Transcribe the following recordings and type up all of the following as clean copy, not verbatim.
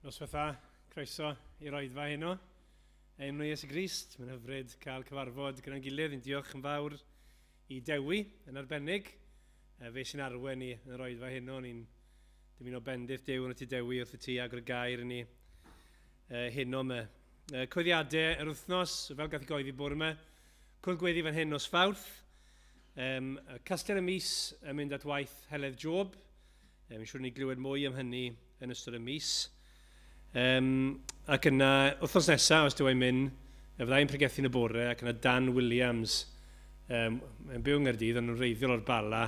Noswaith dda, croeso i'r oedfa heno. Enw Iesu Grist, mae'n hyfryd cael cyfarfod gyda'n gilydd. Yn diolch yn fawr i Dewi yn arbennig. Fe sy'n arwen ni yn yr oedfa heno. Ni'n dymuno bendith Duw yn y ti Dewi wrth y ti agor y gair i ni heno yma. Coeddiadau yr wythnos, fel gath i goeddi bore yma. Cwrdd gweddi fan hyn nos Fawrth. Castell y mis yn mynd at waith Heledd Job. Fi'n siŵr ni glywed mwy am hynny yn ystod y mis. Ac yna, wythnos nesaf, os dwi mynd, fyddai'n pregethu yn y bore, ac yna Dan Williams, yn byw yng Nghaerdydd, ond yn wreiddiol o'r Bala,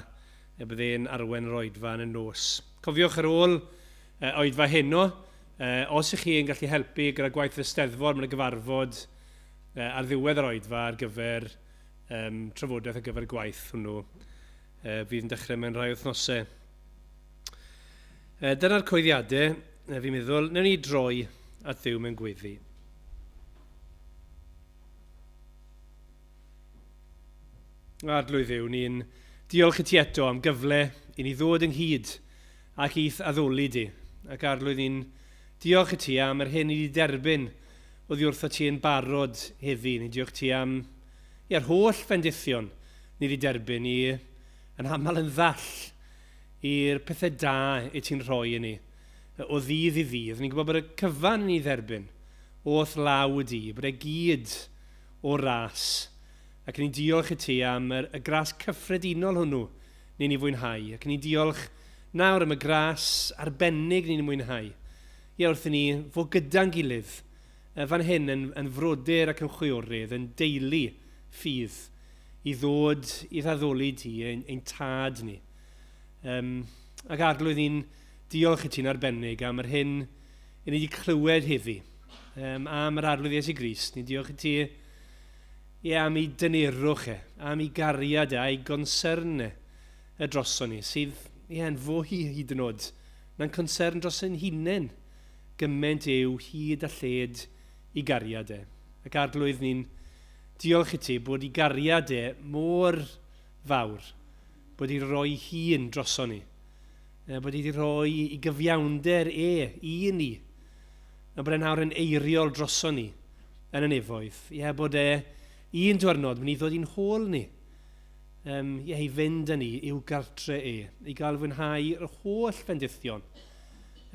byddai'n arwen yr oedfa yn y nos. Cofiwch ar ôl oedfa heno, os ych chi'n gallu helpu gyda gwaith y Steddfod, mae'n gyfarfod ar ddiwedd yr oedfa ar gyfer trafodaeth ar gyfer gwaith hwnnw fydd yn dechrau mewn rhai wythnosau. Dyna'r coeddiadau, fi'n meddwl, newn ni droi at Dduw mewn gweddi. Arglwydd Dduw, ni'n diolch i ti eto am gyfle i ni ddod ynghyd ac i'th addoli di. Ac Arglwydd, ni'n diolch i ti am yr hyn i ni derbyn oddi wrtho ti yn barod heddi. Ni'n diolch ti am i'r holl fendithion ni wedi derbyn i yn aml yn ddall i'r pethau da i ti'n rhoi i ni o ddydd i ddydd. Ni'n gwybod bod y cyfan ni dderbyn o'th law di, bod e gyd o ras. Ac ni'n diolch i ti am y gras cyffredinol hwnnw ni'n ei fwynhau. Ac ni'n diolch nawr am y gras arbennig ni'n ei mwynhau. Ie, wrth i ni fod gyda'n gilydd, fan hyn yn frodyr ac yn chwiorydd, yn deulu ffydd, i ddod i ddaddoli di, ein tad ni. Ac Arglwydd, ni'n diolch i ti'n arbennig am yr hyn i ni wedi clywed heddi, am yr Arglwydd Iesu Grist. Ni'n diolch i ti ie, am ei dynerwch e, am ei gariad e, a'i gonsern e, e droson ni, sydd ie, yn fwy hyd yn oed na'n concern dros ein hunain, gymaint yw hyd a lled i gariad e. Ac Arglwydd, ni'n diolch i ti bod i gariad e mor fawr, bod i roi hun droson ni, bod i wedi rhoi i gyfiawnder e i ni, a bod e nawr yn eiriol droson ni yn y nefoedd. Ie, bod e un diwrnod mynd i ddod i'n hôl ni, ie, i fynd â ni i'w gartre e, i gael fwynhau yr holl fendithion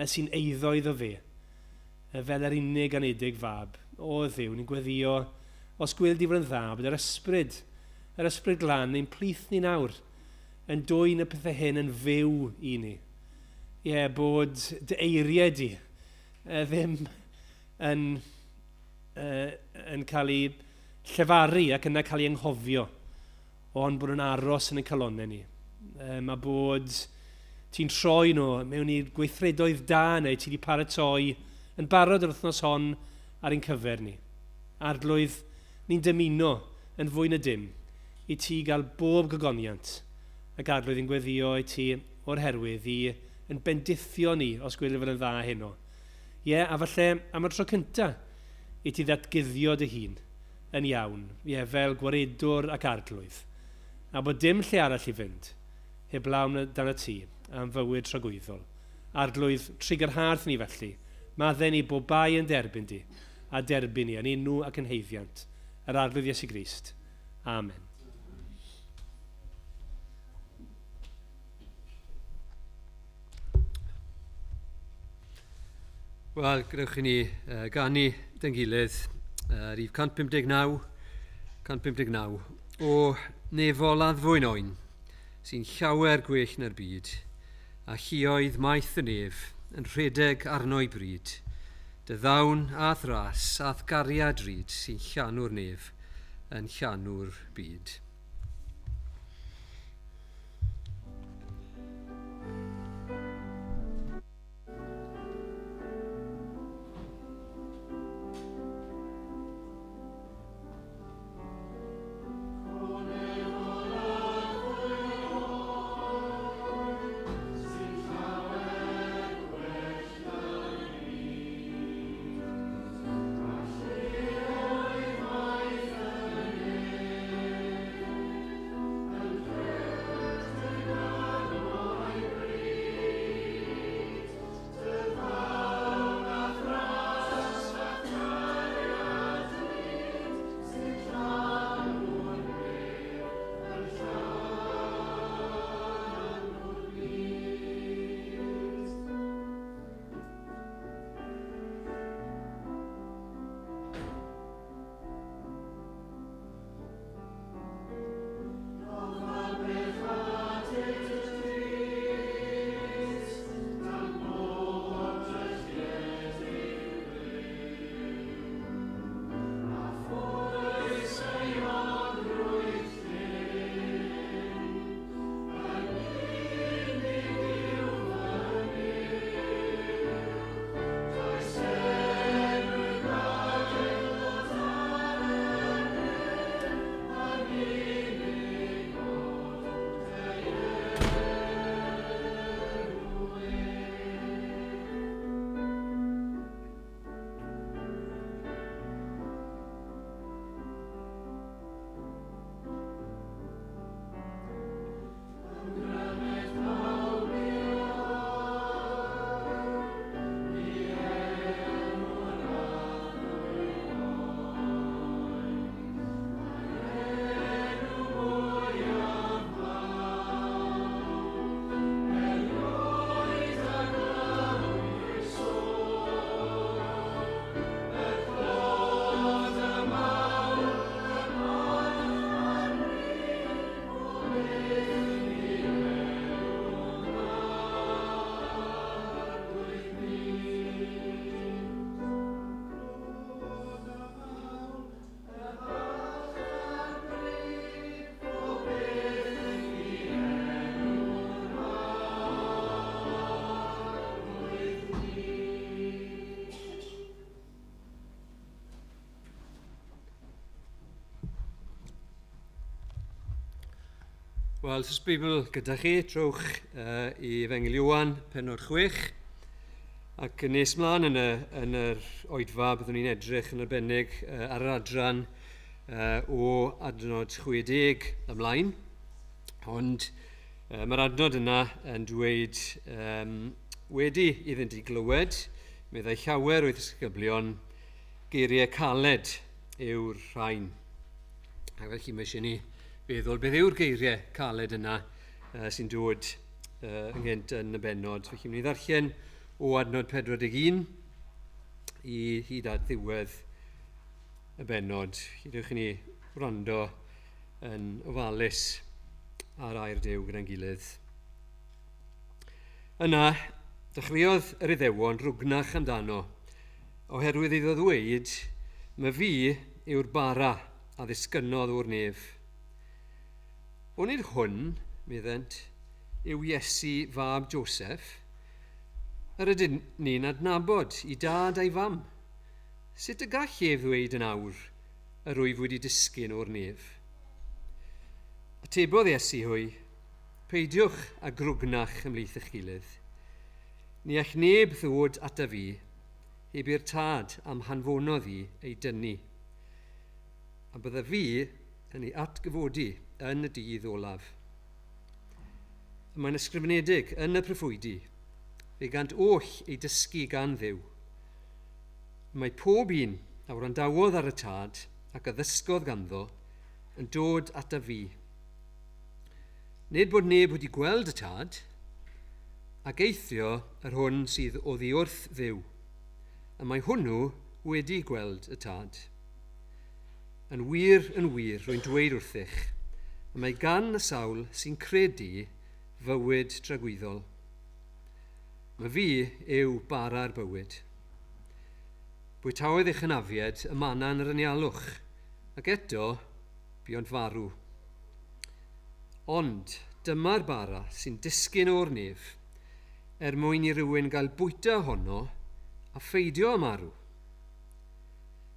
sy'n eiddo iddo fe, fel yr unig anedig fab. O Dduw, ni'n gweddio, os gwel di fod yn dda, bod yr ysbryd glân ein plith ni nawr, yn dwyn y pethau hyn yn fyw i ni. Ie, bod dy eiriau di ddim yn cael ei llefaru ac yna cael ei anghofio, ond bod yn aros yn ein calonnau ni. A bod ti'n troi nhw mewn i'r gweithredoedd da neu ti wedi paratoi yn barod yr wythnos hon ar ein cyfer ni. Arglwydd, ni'n dymuno yn fwy na dim i ti gael bob gogoniant, ac Arglwydd yn gweddio i ti o'r herwydd i yn bendithio ni os gwelir fod yn dda heno. Ie, a falle am y tro cynta i ti ddatguddio dy hun yn iawn, ie, fel gwaredwr ac arglwydd, a bod dim lle arall i fynd, heblaw dan y tŷ, am fywyd tragwyddol. Arglwydd, trugarhaarth ni felly, madden ni bob bai yn derbyn di, a derbyn ni yn enw ac yn heiddiant, yr Arglwydd Iesu Grist. Amen. Wel, gwnewch i ni ganu dyn gilydd, rhif 159, 159, o nefol addfwyn oen, sy'n llawer gwell na'r byd, a chioedd maith y nef yn rhedeg arno'i bryd, dy ddawn a'th ras a'th gariad ryd sy'n llanw'r nef yn llanw'r byd. Wel, os oes Beibl gyda chi, trowch i Efengyl Ioan, pennod 6. Ac yn nes mlaen yn, y, yn yr oedfa, byddwn ni'n edrych yn arbennig ar yr adran o adnod 60 ymlaen. Ond mae'r adnod yna yn dweud wedi iddynt i glywed, meddai llawer o'i ddisgyblion, geiriau caled yw'r rhain. Ac felly mae eisiau ni feddwl beth yw'r geiriau caled yna sy'n dod ynghynt yn y bennod. Felly mynd i ddarllen o adnod 41 i hyd at ddiwedd y bennod. Hydwch i ni wrando yn ofalus ar air Duw gyda'n gilydd. Yna, dechreuodd yr Iddewon rwgnach amdano, oherwydd iddo ddweud, "Mae fi yw'r bara a ddisgynnodd o'r nef." Onid hwn, meddent, yw Iesu fab Joseph? Yr ydyn ni'n adnabod i dad a'i fam. Sut y gall ef ddweud yn awr, yr wyf wedi disgyn o'r nef? Atebodd Iesu hwy, peidiwch a grwgnach ymhlith eich gilydd. Ni all neb ddod ata fi, heb i'r tad am hanfonodd i ei dynnu. A bydda fi yn ei atgyfodi yn y dydd olaf. Mae'n ysgrifenedig yn y proffwydi, fe gant oll ei dysgu gan Dduw. Mae pob un a wrandawodd ar y tad ac a ddysgodd ganddo yn dod ata fi. Nid bod neb wedi gweld y tad, ac eithrio yr hwn sydd oddi wrth Dduw, a mae hwnnw wedi gweld y tad. Yn wir, yn wir, rwy'n dweud wrthych, y mae gan y sawl sy'n credu fywyd tragwyddol. Mae fi yw bara'r bywyd. Bwytaodd eich hynafied y mana yn yr anialwch, ac eto buont farw. Ond dyma'r bara sy'n disgyn o'r nef, er mwyn i rywun gael bwyta honno a pheidio â marw.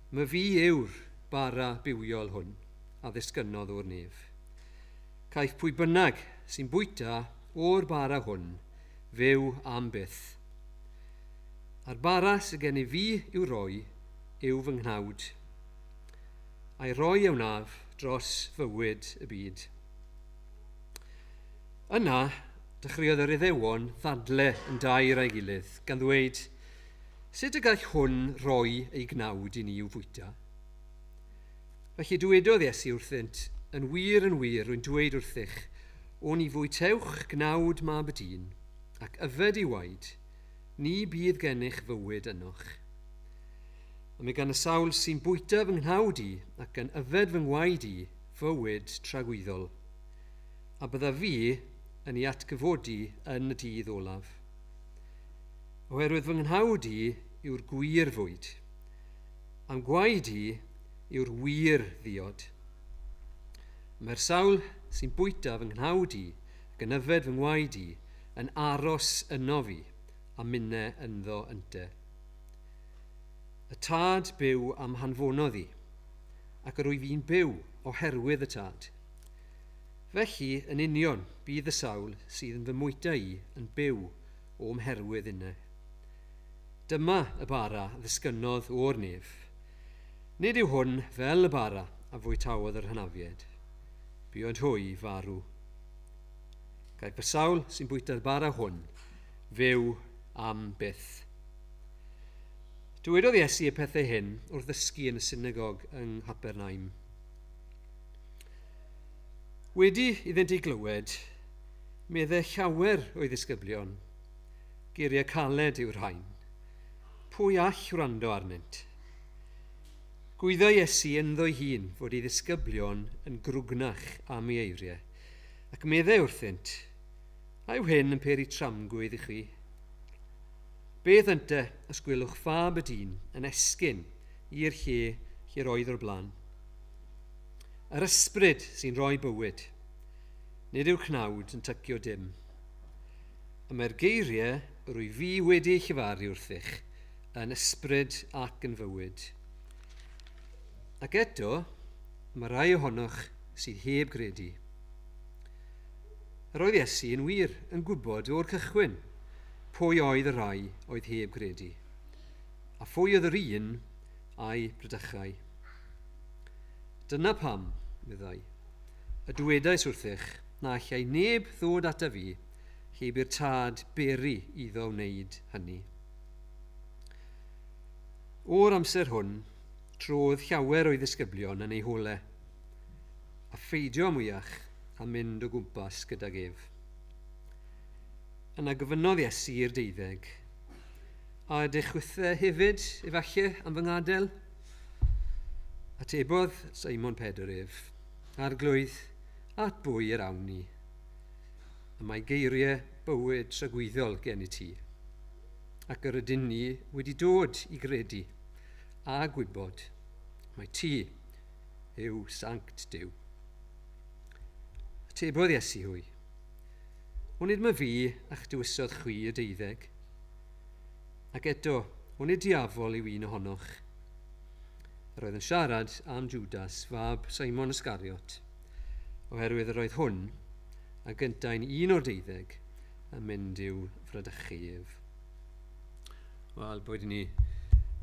Mae fi yw'r bara bywiol hwn a ddisgynnodd o'r nef. Caiff pwy bynnag sy'n bwyta o'r bara hwn fyw am byth. A'r bara sydd gen i fi i'w roi yw fy nghnawd, a'i roi a wnaf dros fywyd y byd. Yna, dechreuodd yr Iddewon ddadle yn dair a'i gilydd, gan ddweud, sut y gall hwn roi ei gnawd i ni i'w fwyta? Felly dywedodd Iesu wrthynt, yn wir, yn wir, rwy'n dweud wrthych, oni fwytewch gnawd mab y dyn, ac yfed ei waed, ni bydd gennych fywyd ynoch. A mae gan y sawl sy'n bwyta fy nghnawd i ac yn yfed fy ngwaed i fywyd tragwyddol, a bydda fi yn ei atgyfodi yn y dydd olaf. Oherwydd fy nghnawd i yw'r gwir fwyd, a'm gwaed i yw'r wir ddiod. Mae'r sawl sy'n bwyta fy nghnawd i ac yn yfed fy ngwaed i yn aros yno fi a minne ynddo ynte. Y tad byw am hanfonodd i, ac yr wyf fi'n byw oherwydd y tad. Felly, yn union, bydd y sawl sydd yn fy mwyta i yn byw o'm herwydd inne. Dyma y bara ddisgynnodd o'r nef. Nid yw hwn fel y bara a fwytawodd yr hynafied. Buont hwy farw. Caiff y sawl sy'n bwyta'r bara hwn fyw am byth. Dywedodd Iesu y pethau hyn wrth ddysgu yn y synagog yng Nghapernaum. Wedi iddynt ei glywed, meddai llawer o'i ddisgyblion, geiriau caled yw'r rhain. Pwy all wrando arnynt? Gwyddai Iesu ynddo'i hun fod ei ddisgyblion yn grwgnach am ei eiriau, ac meddai wrthynt, a yw hyn yn peri tramgwydd i chi? Beth ynte os gwelwch fab y dyn yn esgyn i'r lle lle'r oedd o'r blaen? Yr ysbryd sy'n rhoi bywyd. Nid yw'r cnawd yn tycio dim. A mae'r geiriau rwy fi wedi eu llefaru wrthych yn ysbryd ac yn fywyd. Ac eto, mae rai ohonoch sydd heb gredu. Yr oedd Iesu yn wir yn gwybod o'r cychwyn pwy oedd y rhai oedd heb gredu, a phwy oedd yr un a'i brydychau. Dyna pam, meddai, y dwedais wrthych na allai neb ddod ata fi heb i'r tad beri iddo wneud hynny. O'r amser hwn, trodd llawer o'i ddisgyblion yn ei hole, a pheidio mwyach a mynd o gwmpas gydag ef. Yna gofynnodd Iesu i'r 12, a ydych chwithau hefyd, efallai, am fy ngadael? Atebodd Simon Pedr ef, Arglwydd, at bwy yr awn ni? Y mae geiriau bywyd tragwyddol gen i ti, ac yr ydyn ni wedi dod i gredu a gwybod mai ti yw Sanct Duw. Atebodd Iesu hwy, Onid mae fi a'ch dewisodd chwi y 12? Ac eto, onid diafol yw un ohonoch? Yr oedd yn siarad am Judas, fab Simon Iscariot, oherwydd yr oedd hwn, a gyntau'n un o'r 12, yn mynd i'w fradychu ef. Wel, boed i ni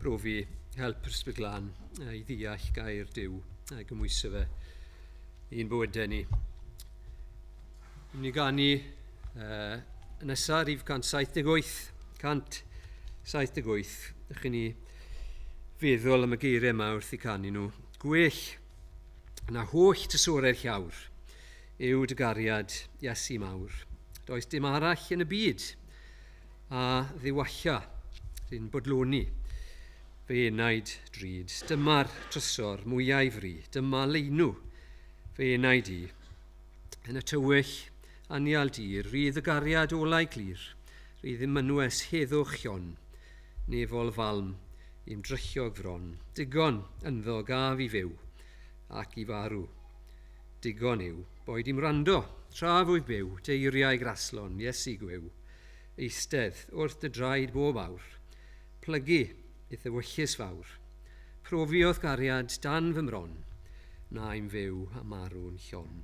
brofi help yr Ysbryd Glân i ddeall gair Duw a gymhwyso fe i'n bywydau ni. Ni ganu nesaf rhif 178. 178. Ydych chi'n ni feddwl am y geiriau yma wrth i canu nhw. Gwell na holl trysorau'r llawr yw dy gariad Iesu mawr. Does dim arall yn y byd a ddiwalla sy'n bodloni fy enaid drud. Dyma'r trysor mwyaf fri. Dyma leinw fy enaid i. Yn y tywyll anial dir, rydd y gariad olau glir, rydd i'm mynwes heddwch llon, nefol falm i'm drychiog fron. Digon ynddo gaf i fyw ac i farw. Digon yw, boed i'm rando, tra fwy byw, deiriau graslon, Iesu gwiw. Eistedd wrth dy draed bob awr, plygu i'th ewyllys fawr. Profiodd gariad dan fy mron, na i'm fyw a marw'n llon.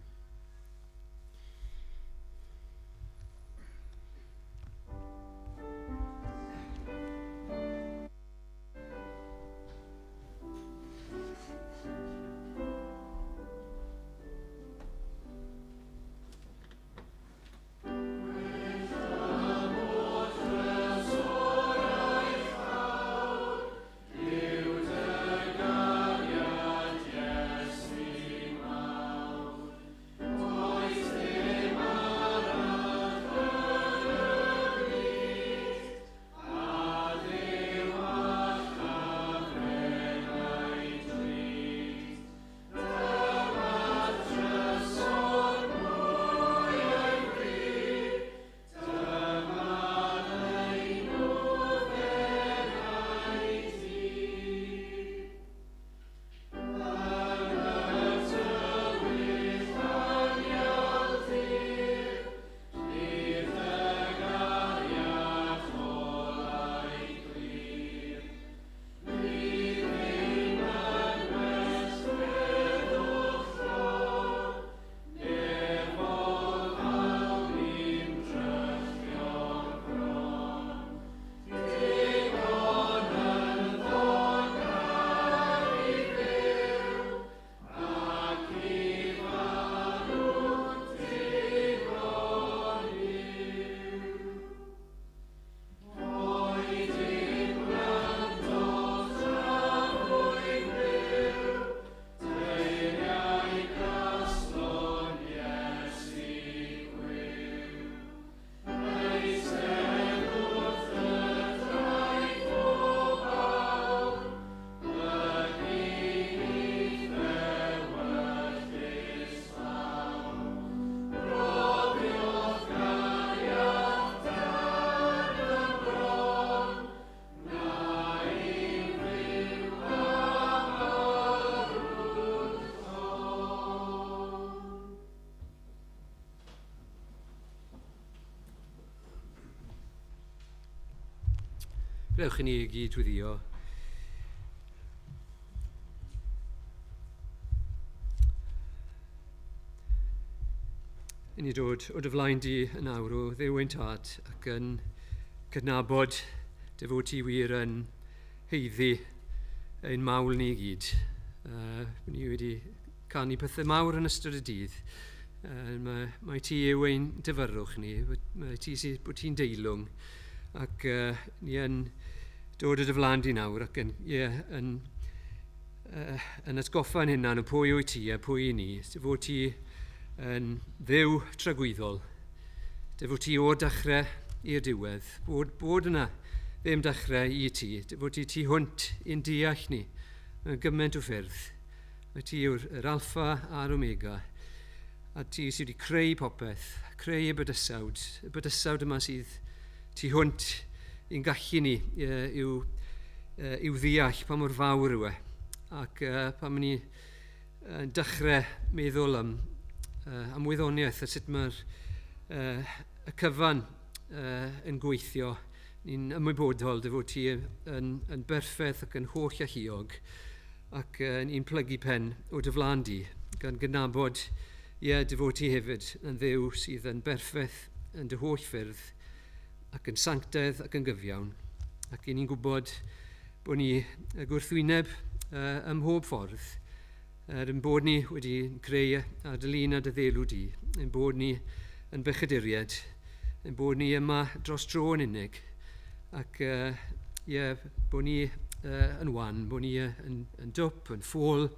Gwnewch i ni gyd weddio. I ni dod o dy flaen di yn awr o Dduw ein Tad ac yn cydnabod dy fod ti wir yn haeddu ein mawl ni i gyd. Ni wedi canu pethau mawr yn ystod y dydd. Mae ti yw ein dyfyrwch ni, mae ti sydd bod ti'n deilwng ac ni yn dod o dy flaen di nawr ac yn atgoffa'n hunan o pwy wyt ti a pwy i ni, dy fod ti yn Dduw tragwyddol, dy fod ti o'r dechrau i'r diwedd, bod yna ddim dechrau i ti, dy fod ti tu hwnt i'n deall ni mewn gymaint o ffyrdd. Mae ti yw'r yr alffa a'r omega, a ti sydd wedi creu popeth, creu y bydysawd yma sydd tu hwnt i'n gallu ni i'w ddeall pa mor fawr yw e. Ac pan ni yn dechrau meddwl am wyddoniaeth a sut mae'r y cyfan yn gweithio, ni'n ymwybodol dy fod ti yn berffaith ac yn holl alluog ac ni'n plygu pen o dy flaen di, gan gydnabod dy fod ti hefyd yn Dduw sydd yn berffaith yn dy holl ffyrdd ac yn sanctaidd ac yn gyfiawn. Ac i ni'n gwybod bod ni y gwrthwyneb ym mhob ffordd, yn bod ni wedi creu ar dy lun a dy ddelw di, yn bod ni yn bechaduriaid, yn bod ni yma dros dro yn unig, ac bod ni yn wan, bod ni yn dwp, yn ffôl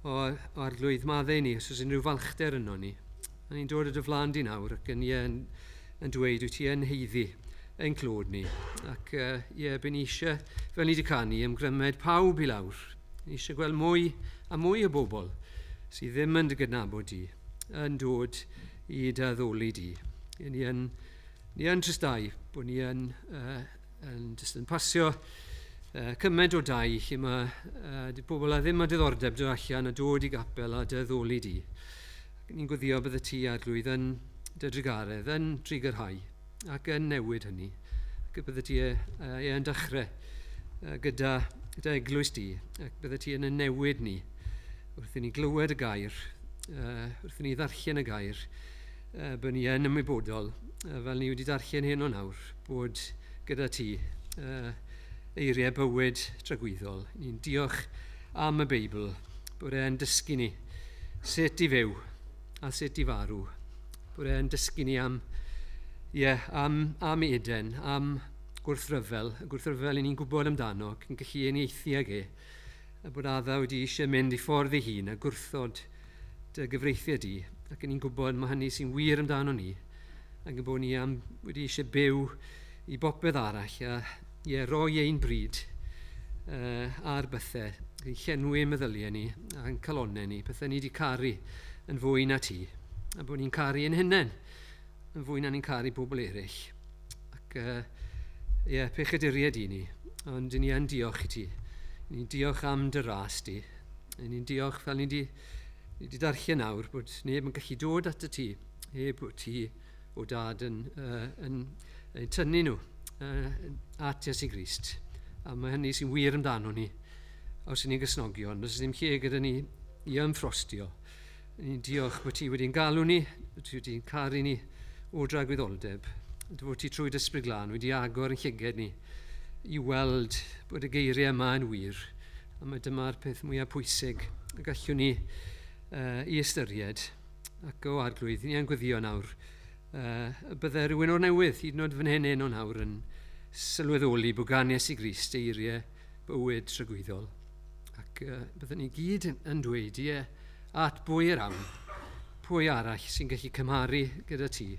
o Arglwydd, maddau ni, os oes unrhyw falchder yno ni. A ni'n dod o dy flaen di nawr ac yn dweud wyt ti yn haeddu ein clod ni. Ac be ni eisiau, fel ni wedi canu, ymgrymed pawb i lawr. Ni eisiau gweld mwy a mwy o bobl sydd ddim yn dy gydnabod di, yn dod i dy addoli di. Ni yn tristau bod ni yn pasio cymaint o dai lle mae bobl a ddim â diddordeb dod allan a dod i gapel a dy addoli di. Ni'n gweddio bydde ti, Arglwydd, yn dy drugaredd, yn trugarhau ac yn newid hynny. Ac bydde ti yn dechrau gyda eglwys di, ac bydde ti yn newid ni wrth i ni glywed y gair, wrth i ni ddarllen y gair, bod ni yn ymwybodol, fel ni wedi darllen hyn o nawr, bod gyda ti eiriau bywyd tragwyddol. Ni'n diolch am y Beibl, bod e'n dysgu ni sut i fyw a sut i farw, bod e'n dysgu ni am Eden, am gwrthryfel, y gwrthryfel i ni'n gwybod amdano, ac yn gallu uniaethu ag e, a bod Adda wedi eisiau mynd i ffordd ei hun a gwrthod dy gyfreithiau di, ac ni'n gwybod mae hynny sy'n wir amdano ni, ac yn bod ni am wedi eisiau byw i bopeth arall, a roi ein bryd ar bethau, yn llenwi meddyliau ni a'n calonnau ni, pethau ni wedi caru yn fwy na ti, a bod ni'n caru ein hunain yn fwy na ni'n caru bobl eraill. Ac pechaduriaid i ni, ond ni yn diolch i ti. Ni'n diolch am dy ras di. Ni'n diolch fel ni wedi darllen nawr bod neb yn gallu dod at y ti, heb bod ti o dad yn tynnu nhw at Iesu Grist. A mae hynny sy'n wir amdano ni, os ydyn ni'n Gristnogion, os ddim lle gyda ni i ymffrostio. Ni'n diolch bod ti wedi'n galw ni, bod ti wedi'n caru ni o dragwyddoldeb, bod ti trwy dy Ysbryd Glân wedi agor yn llyged ni i weld bod y geiriau yma yn wir. A mae dyma'r peth mwyaf pwysig y gallwn ni i ystyried. Ac o Arglwydd, ni yn gweddio nawr, bydde rhywun o'r newydd, hyd yn oed fan hyn o'n nawr, yn sylweddoli bod gan Iesu Grist eiriau bywyd tragwyddol. Ac byddwn ni gyd yn dweud, at bwy yr awn, pwy arall sy'n gallu cymharu gyda ti,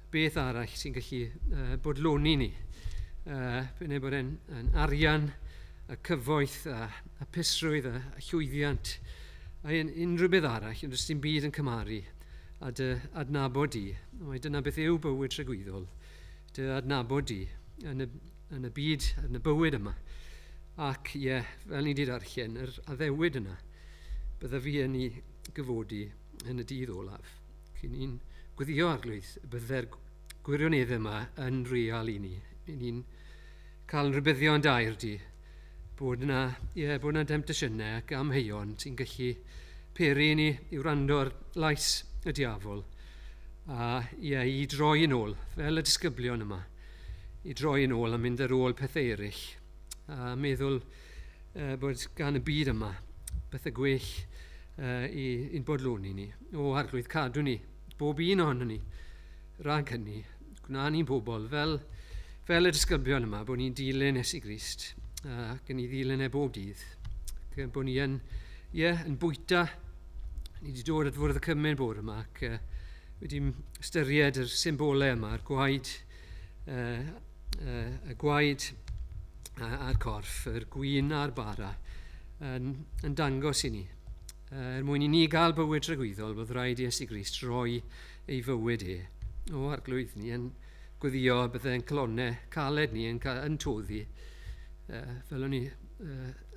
beth arall sy'n gallu bodloni ni, neu bod yn arian, y cyfoeth, a pusrwydd, a llwyddiant, a unrhyw beth arall, ond does dim byd yn cymharu a dy adnabod di. Mae dyna beth yw bywyd tragwyddol, dy adnabod di yn y byd, yn y bywyd yma. Ac fel ni wedi darllen, yr addewid yna, bydda fi yn ei gyfodi yn y dydd olaf. Cyn ni'n gweddio, Arglwydd, bydde'r gwirionedd yma yn real i ni. Ni'n cael yn rhybuddio yn dair di, bod yna demtasiynau ac amheuon sy'n gallu peri ni i wrando ar lais y diafol. A ie, i droi yn ôl, fel y disgyblion yma, i droi yn ôl a mynd ar ôl pethau eraill, a meddwl bod gan y byd yma bethau gwell i'n bodloni ni. O, Arglwydd, cadw ni, bob un ohono ni, rhag hynny, gwna ni'n bobl fel y disgyblion yma, bod ni'n dilyn Iesu Grist, ac yn ei ddilyn e bob dydd, ac bod ni yn bwyta. Ni wedi dod at fwrdd y cymun bore yma, ac wedi ystyried yr symbolau yma, yr gwaed, y gwaed a'r corff, yr gwin a'r bara, yn dangos i ni. Er mwyn i ni gael bywyd tragwyddol, bydd rhaid i Iesu Grist roi ei fywyd e. O, Arglwydd, ni yn gweddio byddai'n calonnau caled ni yn toddi, fel o'n i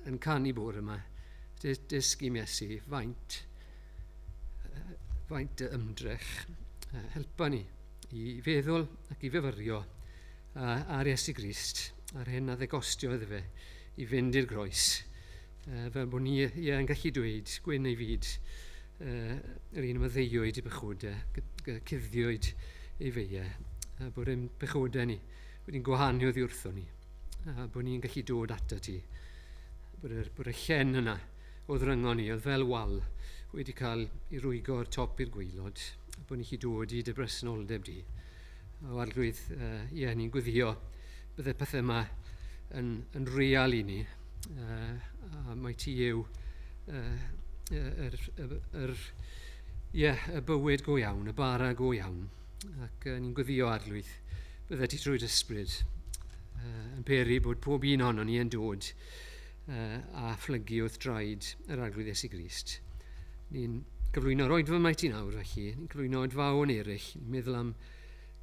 yn canu bore yma, dysgu Iesu faint y ymdrech, helpa ni i feddwl ac i fyfyrio ar Iesu Grist, ar hyn a ddegostio iddo fe i fynd i'r groes, fel bod ni yn gallu dweud, gwyn ei fyd, yr un yma ddeuoed i bechodau, cuddiwyd ei feiau, bod ein bechodau ni wedi'n gwahanu oddi wrtho ni, a bod ni'n gallu dod ato ti, bod y llen yna oedd ryngon ni, oedd fel wal, wedi cael ei rwygo o'r top i'r gwaelod, bod ni'n gallu dod i dy bresenoldeb di. O Arglwydd, ie, ni'n gweddio bydde pethau yma yn real i ni, a mai ti yw y bywyd go iawn, y bara go iawn. Ac ni'n gweddio, Arglwydd, bydde ti trwy dy ysbryd yn peri bod pob un ohonon ni yn dod a phlygu wrth draed yr Arglwydd Iesu Grist. Ni'n cyflwyno'r oedfa yma i ti nawr, felly. Ni'n cyflwyno oedfaon eraill. Ni'n meddwl am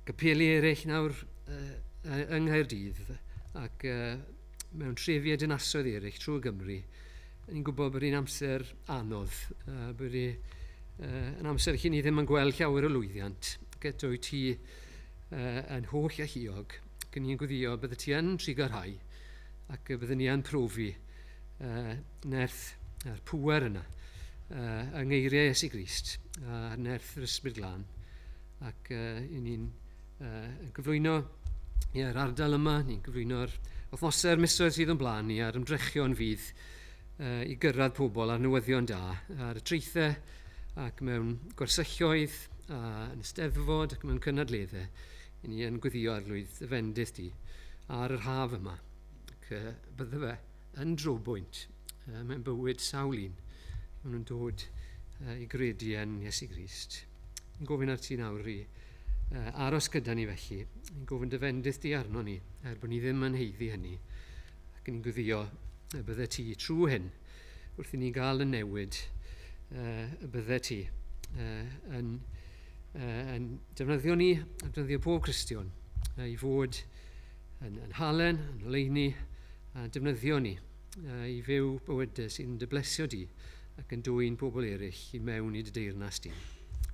gapeli eraill nawr yng Nghaerdydd ac mewn trefi a dinasoedd eraill trwy Gymru. Ni'n gwybod bod hi'n amser anodd, bod hi yn amser lle ni ddim yn gweld llawer o lwyddiant. Ac eto wyt ti yn holl alluog, ac ni'n gweddio bydde ti yn trugarhau ac bydden ni yn profi nerth a'r pŵer yna yng ngeiriau Iesu Grist a'r nerth yr Ysbryd Glân, ac ni'n cyflwyno yr ardal yma, ni'n cyflwyno'r wythnosau'r misoedd sydd yn blaen ni a'r ymdrechion fydd i gyrraedd pobl a'r newyddion da ar y traethau ac mewn gwersylloedd a yn y Steddfod ac mewn cynadleddau. Ni yn gweddio, Arglwydd, y fendith di ar yr haf yma. Ac bydde fe yn drobwynt mewn bywyd sawl un. Maen nhw'n dod i gredu yn Iesu Grist. Yn gofyn ar ti nawr i aros gyda ni felly. Yn gofyn dy fendith di arno ni, er bod ni ddim yn haeddu hynny. Ac ni'n gweddio y bydde ti trwy hyn, wrth i ni gael y newid, y bydde ti yn defnyddio ni, a defnyddio pob Cristion, i fod yn halen, yn oleuni, a defnyddio ni i fyw bywydau sy'n dy blesio di ac yn dwyn pobl eraill i mewn i dy deyrnas di.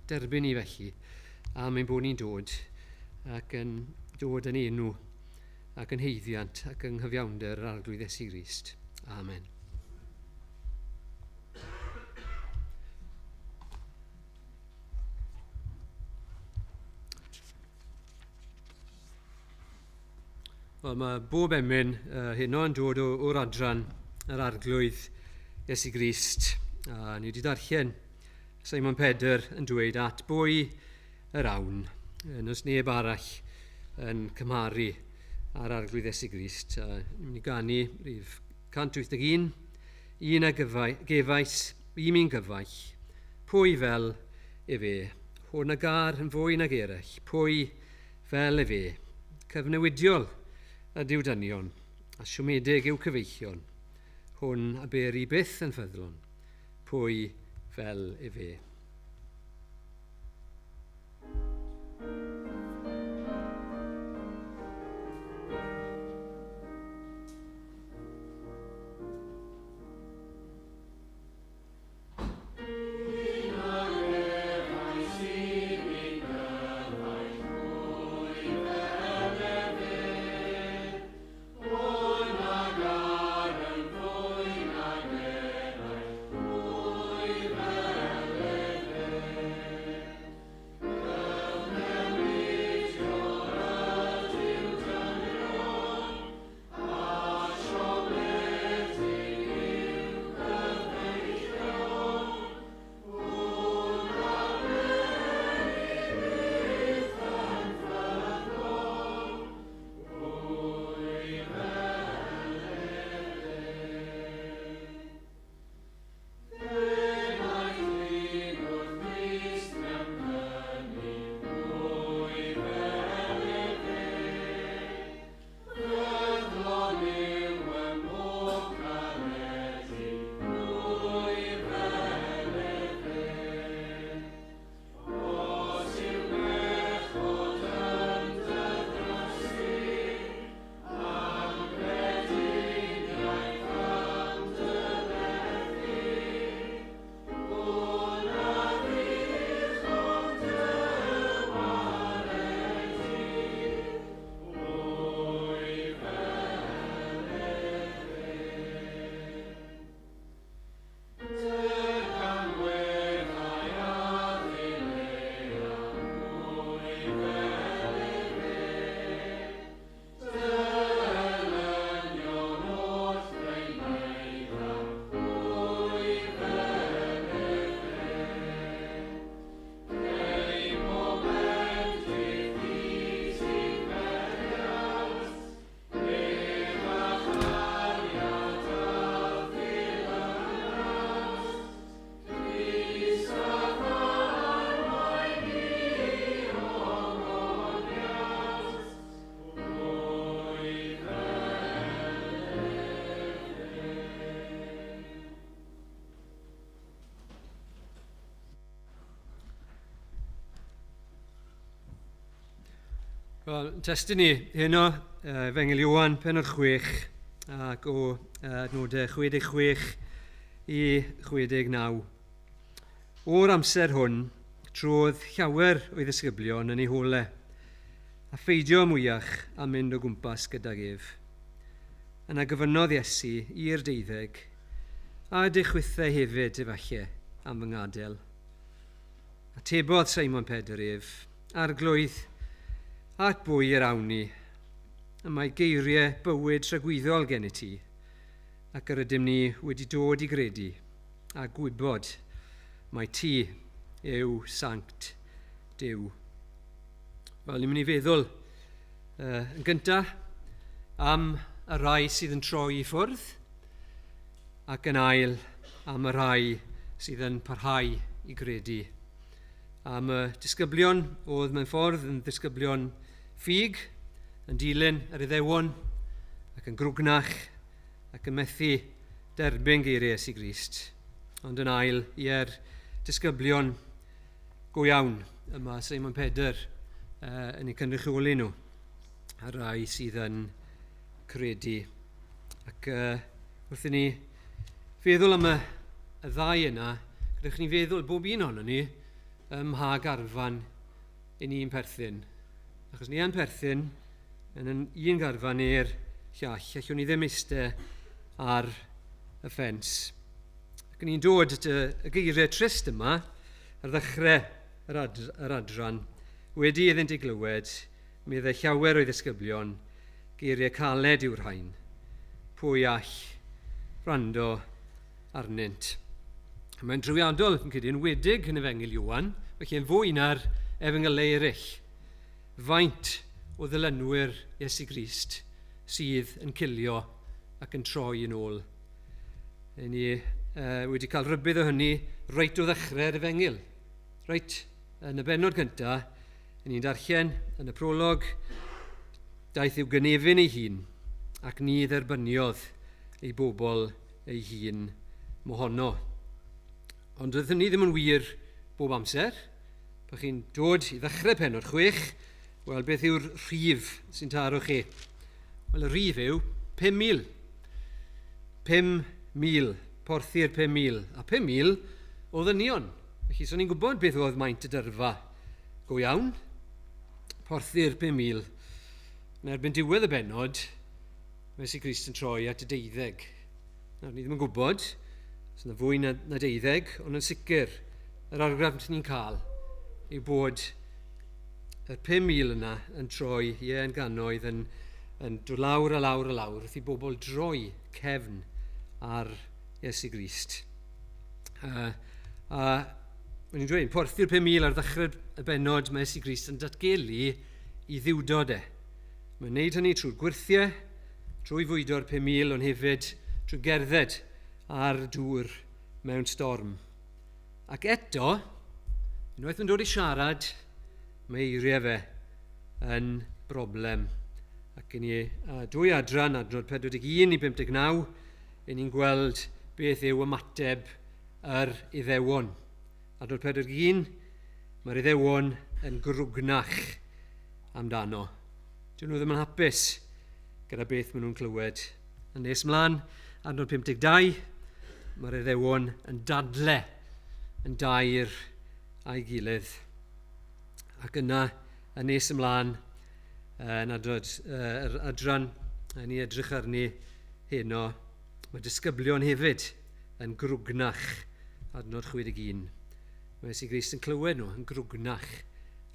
Derbyn ni felly, am ein bod ni'n dod ac yn dod yn enw ac yn haeddiant ac yng nghyfiawnder yr Arglwydd Iesu Grist. Amen. Wel, mae bob emyn heno yn dod o'r adran yr Arglwydd Iesu Grist. A ni wedi darllen Simon Pedr yn dweud at bwy yr awn. Nos neb arall yn cymharu â'r Arglwydd Iesu Grist. Ni'n mynd i ganu rhif 181. Un a gefais, i mi'n gyfaill, pwy fel efe? Hwn a gar yn fwy nag eraill, pwy fel efe? Cyfnewidiol ydyw dynion, a siomedig yw cyfeillion. Hwn a beri byth yn ffyddlon, pwy fel efe? Wel, testun ni heno, Efengyl Ioan, pennod 6, ac o adnodau 66 i 69. O'r amser hwn, trodd llawer o'i ddisgyblion yn ei hole, a pheidio mwyach a mynd o gwmpas gydag ef. Yna gofynnodd Iesu i'r 12, a ydych chwithau hefyd efallai am fy ngadael? Atebodd Simon Pedr ef, Arglwydd, at bwy yr awn ni? Y mae geiriau bywyd tragwyddol gen i ti, ac yr ydym ni wedi dod i gredu a gwybod mai ti yw Sanct Duw. Wel, ni'n mynd i feddwl yn gyntaf am y rhai sydd yn troi i ffwrdd, ac yn ail am y rhai sydd yn parhau i gredu. Am y disgyblion oedd mewn ffordd yn ddisgyblion ffug, yn dilyn yr Iddewon, ac yn grwgnach, ac yn methu derbyn geiriau Iesu Grist. Ond yn ail, ie'r disgyblion go iawn yma Simon Pedr yn eu cynrychioli nhw, a rai sydd yn credu. Ac wrth i ni feddwl am y ddau yna, gadewch ni feddwl bob un ohonon ni ym mha garfan i ni'n perthyn. Achos ni yn perthyn yn un garfan neu'r llall, allwn ni ddim eistedd ar y ffens. Ac ni'n dod at y geiriau trist yma ar ddechrau yr adran. Wedi iddynt ei glywed, meddai llawer o'i ddisgyblion, geiriau caled yw'r rhain. Pwy all wrando arnynt? Mae'n drawiadol yn credu, yn wedig yn Efengyl Ioan, felly yn fwy na'r efengylau eraill. Faint o ddilynwyr Iesu Grist sydd yn cilio ac yn troi yn ôl. Ni wedi cael rhybudd o hynny reit o ddechrau'r Efengyl. Reit yn y bennod gyntaf, ni'n darllen yn y prolog, daeth i'w gynefin ei hun ac ni dderbyniodd ei bobl ei hun mohono. Ond doedd hynny ddim yn wir bob amser. Pan chi'n dod i ddechrau pennod 6, wel, beth yw'r rhif sy'n taro chi? Wel, y rhif yw 5,000. 5,000. Porthi'r 5,000. A 5,000 o ddynion. Felly, so ni'n gwybod beth oedd maint y dyrfa go iawn. Porthi'r 5,000. Yn erbyn diwedd y bennod, mae Iesu Grist yn troi at y 12. Nawr, ni ddim yn gwybod, os yna fwy na 12, ond yn sicr, yr argraff ni'n cael yw bod yr 5,000 yna yn troi, ie, yn gannoedd, yn dod lawr a lawr a lawr, wrth i bobl droi cefn ar Iesu Grist. A o'n i'n dweud, porthi'r 5,000 ar ddechrau y bennod, mae Iesu Grist yn datgelu i ddiwdod e. Mae'n gwneud hynny trwy'r gwyrthiau, trwy fwydo'r 5,000, ond hefyd trwy gerdded ar dŵr mewn storm. Ac eto, unwaith yn dod i siarad, mae eiriau fe yn broblem. Ac i ni dwy adran, adnod 41 i 59, i ni'n gweld beth yw ymateb yr Iddewon. Adnod 41, mae'r Iddewon yn grwgnach amdano. Dyn nhw ddim yn hapus gyda beth maen nhw'n clywed. Yn nes mlaen, adnod 52, mae'r Iddewon yn dadle yn dair a'i gilydd. Ac yna, yn nes ymlaen, yn adnod, yr adran, yn ei edrych arni heno, mae disgyblion hefyd yn grwgnach, adnod 61. Mae Iesu Grist yn clywed nhw yn grwgnach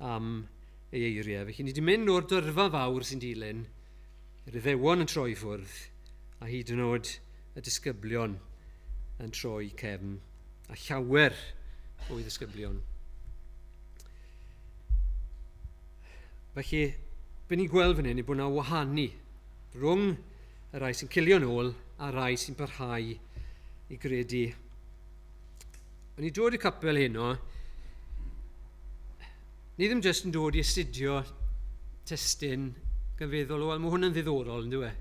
am ei eiriau. Felly ni wedi mynd o'r dyrfa fawr sy'n dilyn, yr Iddewon yn troi ffwrdd, a hyd yn oed y disgyblion yn troi cefn, a llawer o'i ddisgyblion. Felly, be ni'n gweld fan hyn yw bod yna wahanu rhwng y rhai sy'n cilio nôl a'r rhai sy'n parhau i gredu. O'n i dod i capel heno, ni ddim jyst yn dod i astudio testun gan feddwl, wel, mae hwn yn ddiddorol, yn dyw e?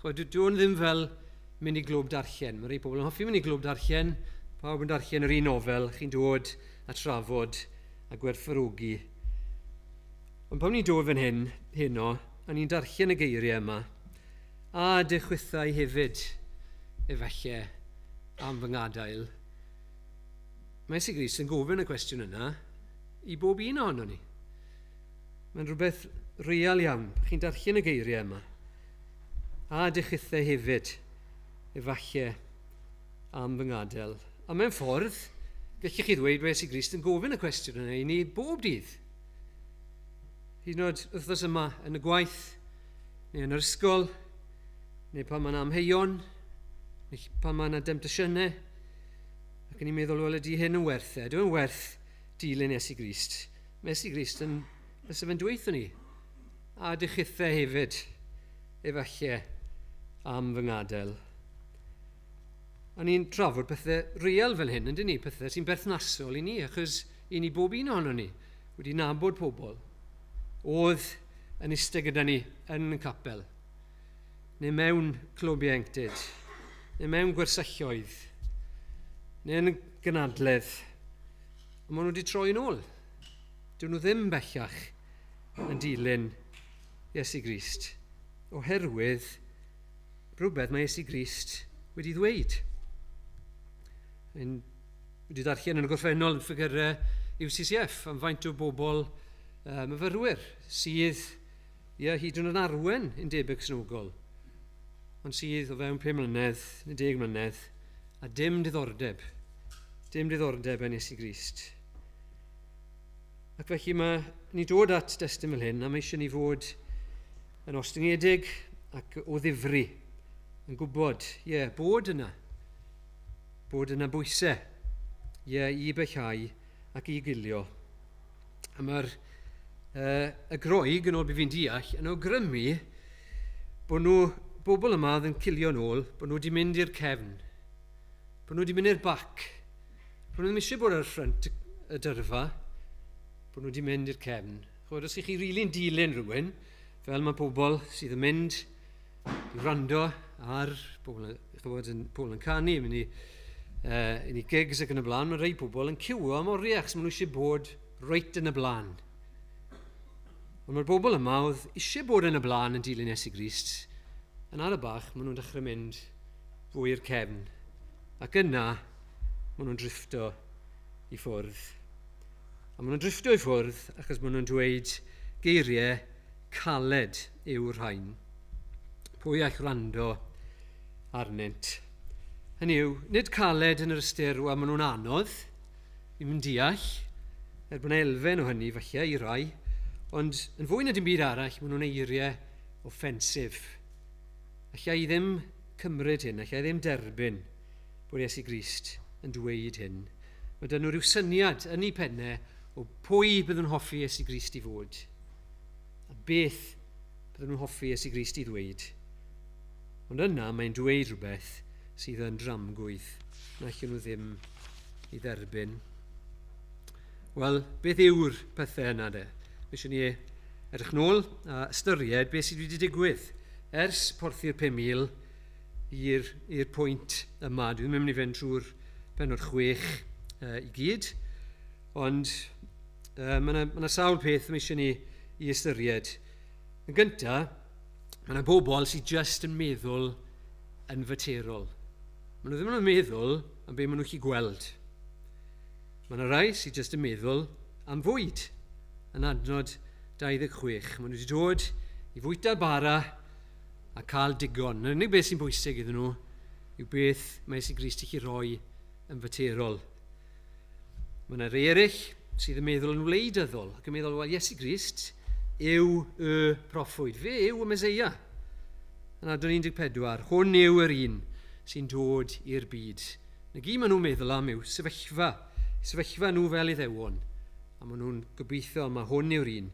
Ch'mod, dyw hwn ddim fel mynd i glwb darllen. Mae rhai pobl yn hoffi mynd i glwb darllen, pawb yn darllen yr un nofel, chi'n dod a trafod a gwerthfawrogi. Ond pan ni'n dod fan hyn, heno, a ni'n darllen y geiriau yma, a dy chwithau hefyd, efallai, am fy ngadael, mae Iesu Grist yn gofyn y cwestiwn yna i bob un ohono ni. Mae'n rhywbeth real iawn. Chi'n darllen y geiriau yma. A dy chwithau hefyd, efallai, am fy ngadael. A mewn ffordd, gallech chi ddweud bod Iesu Grist yn gofyn y cwestiwn yna i ni bob dydd. Hyd yn oed wythnos yma yn y gwaith, neu yn yr ysgol, neu pan mae'n amheuon, neu pan mae'n demtasiynau, ac yn ni'n meddwl, wel, ydy hyn yn werth e? Ydy yn werth dilyn Iesu Grist? Mae Iesu Grist yn, fysa fe'n dweud ni, a dy chithau hefyd, efallai, am fy ngadael. A ni'n trafod pethau real fel hyn, yndyn ni? Pethau sy'n berthnasol i ni, achos i ni bob un ohono ni wedi nabod pobl oedd yn eistedd gyda ni yn y capel, neu mewn clwb ieuenctid, neu mewn gwersylloedd, neu yn y gynadledd. A maen nhw wedi troi yn ôl. Dyn nhw ddim bellach yn dilyn Iesu Grist, oherwydd rhywbeth mae Iesu Grist wedi ddweud. Yn, wedi darllen yn y gorffennol yn ffigurau UCCF am faint o bobl myfyrwyr sydd ia, hyd yn oed arwen undebau Cristnogol, ond sydd o fewn 5 mlynedd neu 10 mlynedd a dim diddordeb, dim diddordeb yn Iesu Grist. Ac felly mae ni dod at destun fel hyn, a mae eisiau ni fod yn ostyngedig ac o ddifri, yn gwybod, ie, yeah, bod yna bwysau, ie, yeah, i bellhau ac i gilio. A mae'r y Groeg, yn ôl be fi'n deall, yn awgrymu bod nhw, bobl yma oedd yn cilio nôl, bod nhw wedi mynd i'r cefn, bod nhw wedi mynd i'r bac, bod nhw ddim eisiau bod ar ffrynt y dyrfa, bod nhw wedi mynd i'r cefn. Chwbod, os ych chi rili'n dilyn rhywun, fel mae pobl sydd yn mynd i wrando ar pobl, chwbod, yn, pobl yn canu, mynd i, i gigs ac yn y blaen, mae rhai pobl yn ciwo am oriau, achos maen nhw eisiau bod reit yn y blaen. Ond mae'r bobl yma oedd eisiau bod yn y blaen yn dilyn Iesu Grist, yn ar y bach, maen nhw'n dechrau mynd fwy i'r cefn. Ac yna, maen nhw'n drifto i ffwrdd. A maen nhw'n drifto i ffwrdd achos maen nhw'n dweud geiriau caled yw'r rhain. Pwy all wrando arnynt? Hynny yw, nid caled yn yr ystyr, wel, maen nhw'n anodd, ddim yn deall, er bod yna elfen o hynny falle i rai, ond yn fwy na dim byd arall, maen nhw'n eiriau offensif. Alla i ddim cymryd hyn, alla i ddim derbyn bod Iesu Grist yn dweud hyn. Mae dyn nhw rhyw syniad yn eu pennau o pwy byddwn nhw'n hoffi Iesu Grist i fod, a beth byddwn nhw'n hoffi Iesu Grist i ddweud. Ond yna mae'n dweud rhywbeth sydd yn dramgwydd, na allan nhw ddim i dderbyn. Wel, beth yw'r pethau yna de? Mae eisiau ni edrych nôl a ystyried beth sydd wedi digwydd ers porthi'r 5,000 i'r pwynt yma. Dwi ddim yn mynd i fynd trwy'r pennod 6 i gyd, ond mae yna sawl peth mae eisiau ni i ystyried. Yn gyntaf, mae yna bobl sydd just yn meddwl yn faterol. Maen nhw ddim yn meddwl am be maen nhw'n gallu gweld. Mae yna rai sydd just yn meddwl am fwyd. Yn adnod 26, maen nhw wedi dod i fwyta bara a cael digon. Yr unig beth sy'n bwysig iddyn nhw yw beth mae Iesu Grist i chi roi yn faterol. Mae yna rei eraill sydd yn meddwl yn wleidyddol ac yn meddwl, wel, Iesu Grist yw y proffwyd. Fe yw y Meseia. Yn adnod 14, hwn yw yr un sy'n dod i'r byd. Na gyd maen nhw'n meddwl am yw sefyllfa nhw fel Iddewon. A maen nhw'n gobeithio mae hwn yw'r un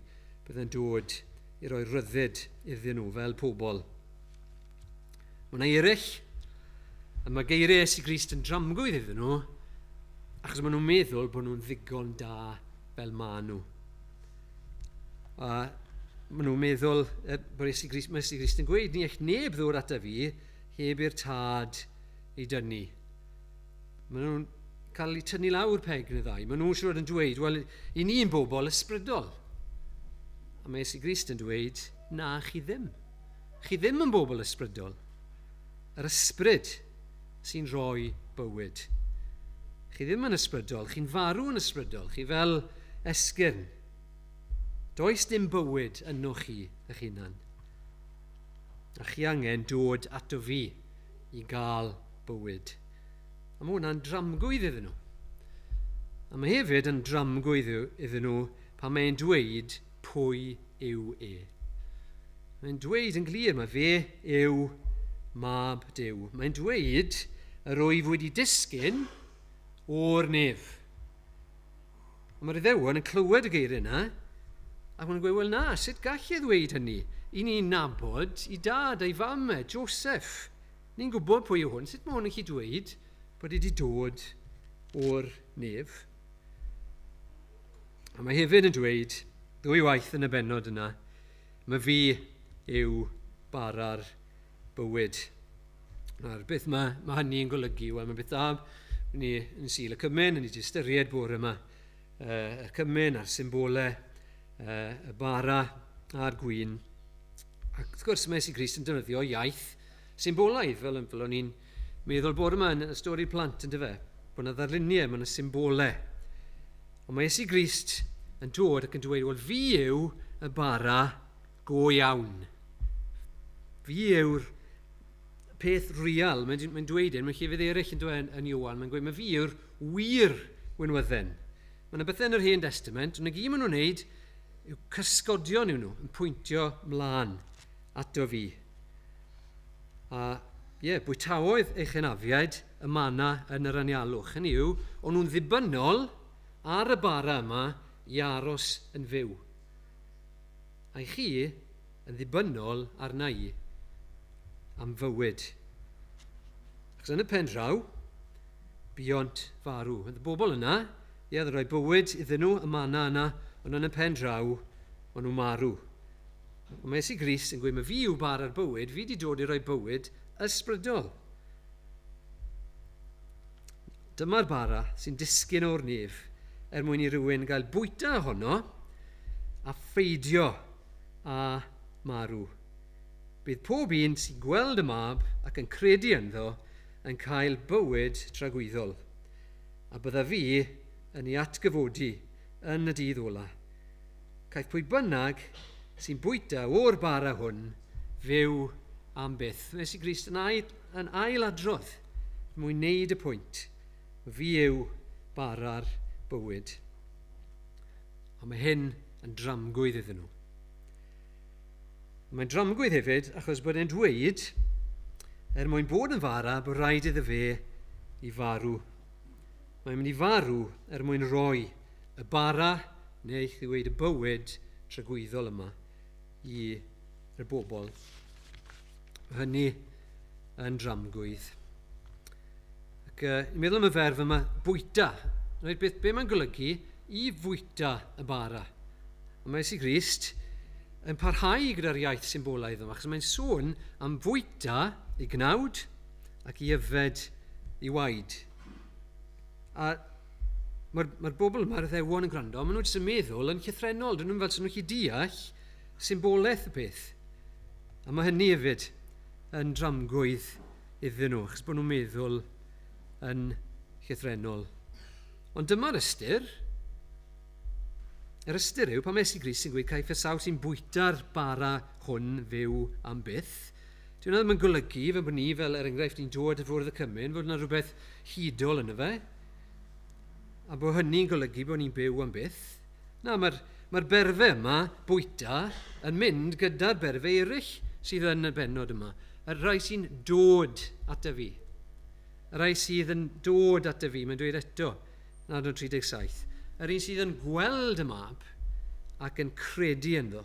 bydd yn dod i roi rhyddid iddyn nhw fel pobl. Mae yna eraill, a mae geiriau Iesu Grist yn dramgwydd iddyn nhw, achos maen nhw'n meddwl bod nhw'n ddigon da fel maen nhw. A maen nhw'n meddwl bod Iesu Grist, mae Iesu Grist yn gweud, ni all neb ddod ata fi heb i'r tad ei dynnu. Maen nhw'n cael eu tynnu lawr peg neu ddau. Maen nhw'n siŵr yn dweud, wel, i ni'n bobl ysbrydol. A mae Iesu Grist yn dweud, na, chi ddim. Chi ddim yn bobl ysbrydol. Yr ysbryd sy'n rhoi bywyd. Chi ddim yn ysbrydol, chi'n farw yn ysbrydol, chi fel esgyrn. Does dim bywyd yno chi eich hunan. A chi angen dod ato fi i gael bywyd. A mae hwnna'n dramgwydd iddyn nhw. A mae hefyd yn dramgwydd iddyn nhw pan mae'n dweud pwy yw e. Mae'n dweud yn glir mae fe yw mab Duw. Mae'n dweud yr wyf wedi disgyn o'r nef. A mae'r Iddewon yn clywed y geiriau yna, ac maen nhw'n gweud, wel na, sut gall e ddweud hynny? I ni'n nabod i dad a'i fam e, Joseph. Ni'n gwybod pwy yw hwn. Sut mae hwn yn gallu dweud bod e wedi dod o'r nef? A mae hefyd yn dweud, ddwy waith yn y bennod yna, mae fi yw bara'r bywyd. Nawr, beth mae, mae hynny yn golygu? Wel, mae beth da, ni yn Sul y Cymun, ni wedi ystyried bore yma y cymun a'r symbolau, y bara a'r gwin. Ac wrth gwrs mae Iesu Grist yn defnyddio iaith symbolaidd, fel, fel o'n i'n meddwl bore yma yn y stori plant yn dyfe, bod yna ddarluniau, mae yna symbolau. Ond mae Iesu Grist yn dod ac yn dweud, wel fi yw y bara go iawn. Fi yw'r peth real, mae'n mae dweud hyn, mae'n llefydd eraill yn dweud yn Ioan, mae'n gweud, mae fi yw'r wir winwydden. Mae yna bethau yn yr Hen Testament, ond y gyd maen nhw'n wneud yw cysgodion yw nhw, yn pwyntio mlaen ato fi. A ie, yeah, bwytaoedd eich hynafiaid y mana yn yr anialwch. Hynny yw, o'n nhw'n ddibynnol ar y bara yma i aros yn fyw. A i chi yn ddibynnol arna i am fywyd. Achos yn y pen draw, buont farw. Y bobl yna, ie, oedd rhoi bywyd iddyn nhw, y mana yna, ond yn y pen draw, o'n nhw marw. Ond mae Iesu Grist yn gweud, mae fi yw bar ar bywyd, fi wedi dod i roi bywyd ysbrydol. Dyma'r bara sy'n disgyn o'r nef er mwyn i rywun gael bwyta ohono a pheidio a marw. Bydd pob un sy'n gweld y mab ac yn credu ynddo yn cael bywyd tragwyddol. A bydda fi yn ei atgyfodi yn y dydd ola. Caiff pwy bynnag sy'n bwyta o'r bara hwn fyw am byth. Mae Iesu Grist yn ail, yn ail adrodd mwyn wneud y pwynt. Fi yw bara'r bywyd. A mae hyn yn dramgwydd iddyn nhw. Mae'n dramgwydd hefyd achos bod e'n dweud, er mwyn bod yn fara, bod rhaid iddo fe i farw. Mae'n mynd i farw er mwyn rhoi y bara, neu i ddweud y bywyd tragwyddol yma i'r bobl. Mae hynny yn dramgwydd. Ac i'n meddwl am y ferf yma, bwyta. Reit, beth, be mae'n golygu i fwyta y bara? A mae Iesu Grist yn parhau gyda'r iaith symbolaidd yma, achos mae'n sôn am fwyta i gnawd ac i yfed i waed. A mae'r mae bobl yma, yr Iddewon yn gwrando, maen nhw jyst yn meddwl yn llythrennol, dyn nhw'n fel sy'n nhw'n gallu deall symbolaeth y peth. A mae hynny hefyd yn dramgwydd iddyn nhw, achos bod nhw'n meddwl yn llythrennol. Ond dyma'r ystyr. Yr ystyr yw, pan mae Iesu Grist yn gweud caiff y sawl sy'n bwyta'r bara hwn fyw am byth, dyw hwnna ddim yn golygu fel bod ni, fel er enghraifft, ni'n dod i fwrdd y cymun, fod yna rhywbeth hudol yno fe, a bod hynny'n golygu bod ni'n byw am byth. Na, mae'r mae berfau yma, bwyta, yn mynd gyda'r berfau eraill sydd yn y bennod yma. Y rhai sy'n dod ata fi. Y rhai sydd yn dod ata fi, mae'n dweud eto, yn adnod 37. Yr un sydd yn gweld y mab ac yn credu ynddo.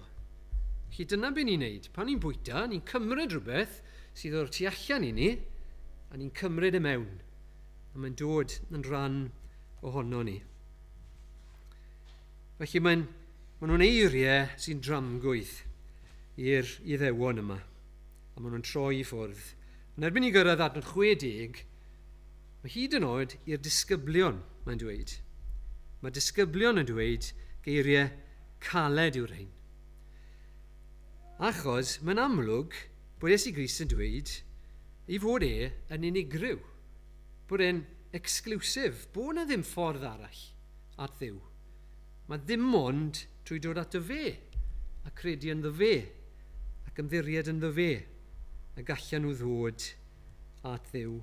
Felly dyna beth ni'n neud. Pan ni'n bwyta, ni'n cymryd rhywbeth sydd o'r tu allan i ni, a ni'n cymryd e mewn. A mae'n dod yn rhan ohono ni. Felly mae'n, maen nhw'n eiriau sy'n dramgwydd i'r Iddewon yma. A maen nhw'n troi i ffwrdd. Ond erbyn i gyrraedd adnod 60, mae hyd yn oed i'r disgyblion, mae'n dweud. Mae disgyblion yn dweud geiriau caled yw'r rhain. Achos mae'n amlwg bod Iesu Grist yn dweud ei fod e yn unigryw, bod e'n exclusive, bod yna ddim ffordd arall at Dduw. Mae ddim ond trwy dod ato fe a credu ynddo fe ac ymddiried ynddo fe y gallan nhw ddod at Dduw.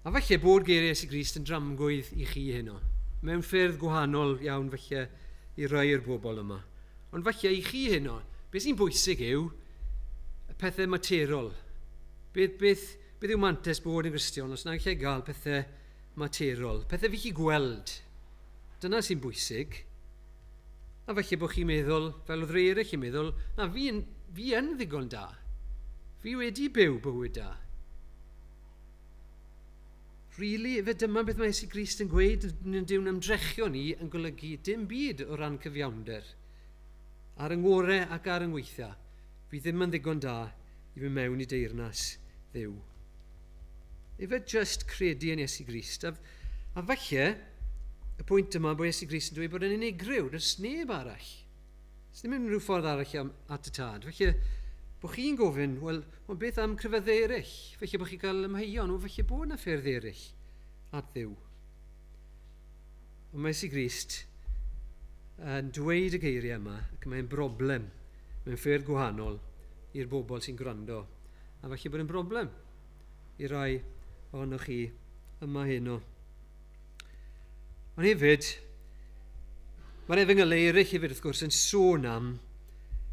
A falle bod geiriau Iesu Grist yn dramgwydd i chi heno, mewn ffyrdd gwahanol iawn falle i rai o'r bobl yma. Ond falle i chi heno, beth sy'n bwysig yw y pethau materol. Beth yw mantais bod yn Gristion os na lle gael pethau materol, pethau fi chi gweld. Dyna sy'n bwysig. A falle bod chi'n meddwl, fel oedd rhai eraill yn meddwl, na fi yn ddigon da. Fi wedi byw bywyd da. Really, fe dyma beth mae Iesu Grist yn gweud, dyw'n ymdrechion ni yn golygu dim byd o ran cyfiawnder. Ar yng ngorau ac ar yng ngweitha, fi ddim yn ddigon da i fynd mewn i deyrnas Dduw. Efe just credu yn Iesu Grist. A falle, y pwynt yma bod Iesu Grist yn dweud bod yn unigryw, does neb arall. Does ddim unrhyw ffordd arall at y tad. Felly, bod chi'n gofyn, wel, ond beth am crefyddau eraill? Felly bod chi'n cael ymheuon, o felly bod yna ffyrdd eraill at Dduw. Ond mae Iesu Grist yn dweud y geiriau yma, ac mae'n broblem mewn ffyrdd gwahanol i'r bobl sy'n gwrando. A falle bod yn broblem i rai ohonoch chi yma heno. Ond hefyd, mae'r efengylau eraill hefyd wrth gwrs yn sôn am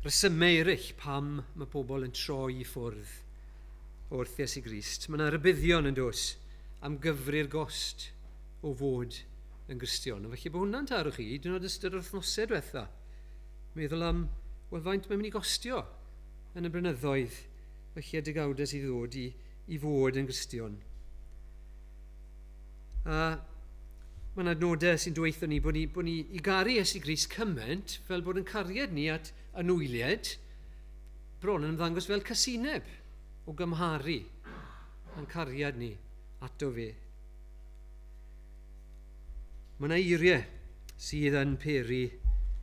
resymau eraill pam mae pobl yn troi i ffwrdd wrth Iesu Grist. Mae yna rybuddion yn dos am gyfri'r gost o fod yn Gristion. A felly bod hwnna'n taro chi, dyn nhw'n ystod yr wythnosau diwetha. Meddwl am, wel, faint mae'n mynd i gostio yn y blynyddoedd, felly y degawdau sydd ddod i fod yn Gristion. A mae yna adnodau sy'n dweud ni bod ni i garu Iesu Grist cymaint fel bod yn cariad ni at anwyliaid bron yn ymddangos fel casineb o gymharu yn cariad ni ato fe. Mae yna eiriau sydd yn peri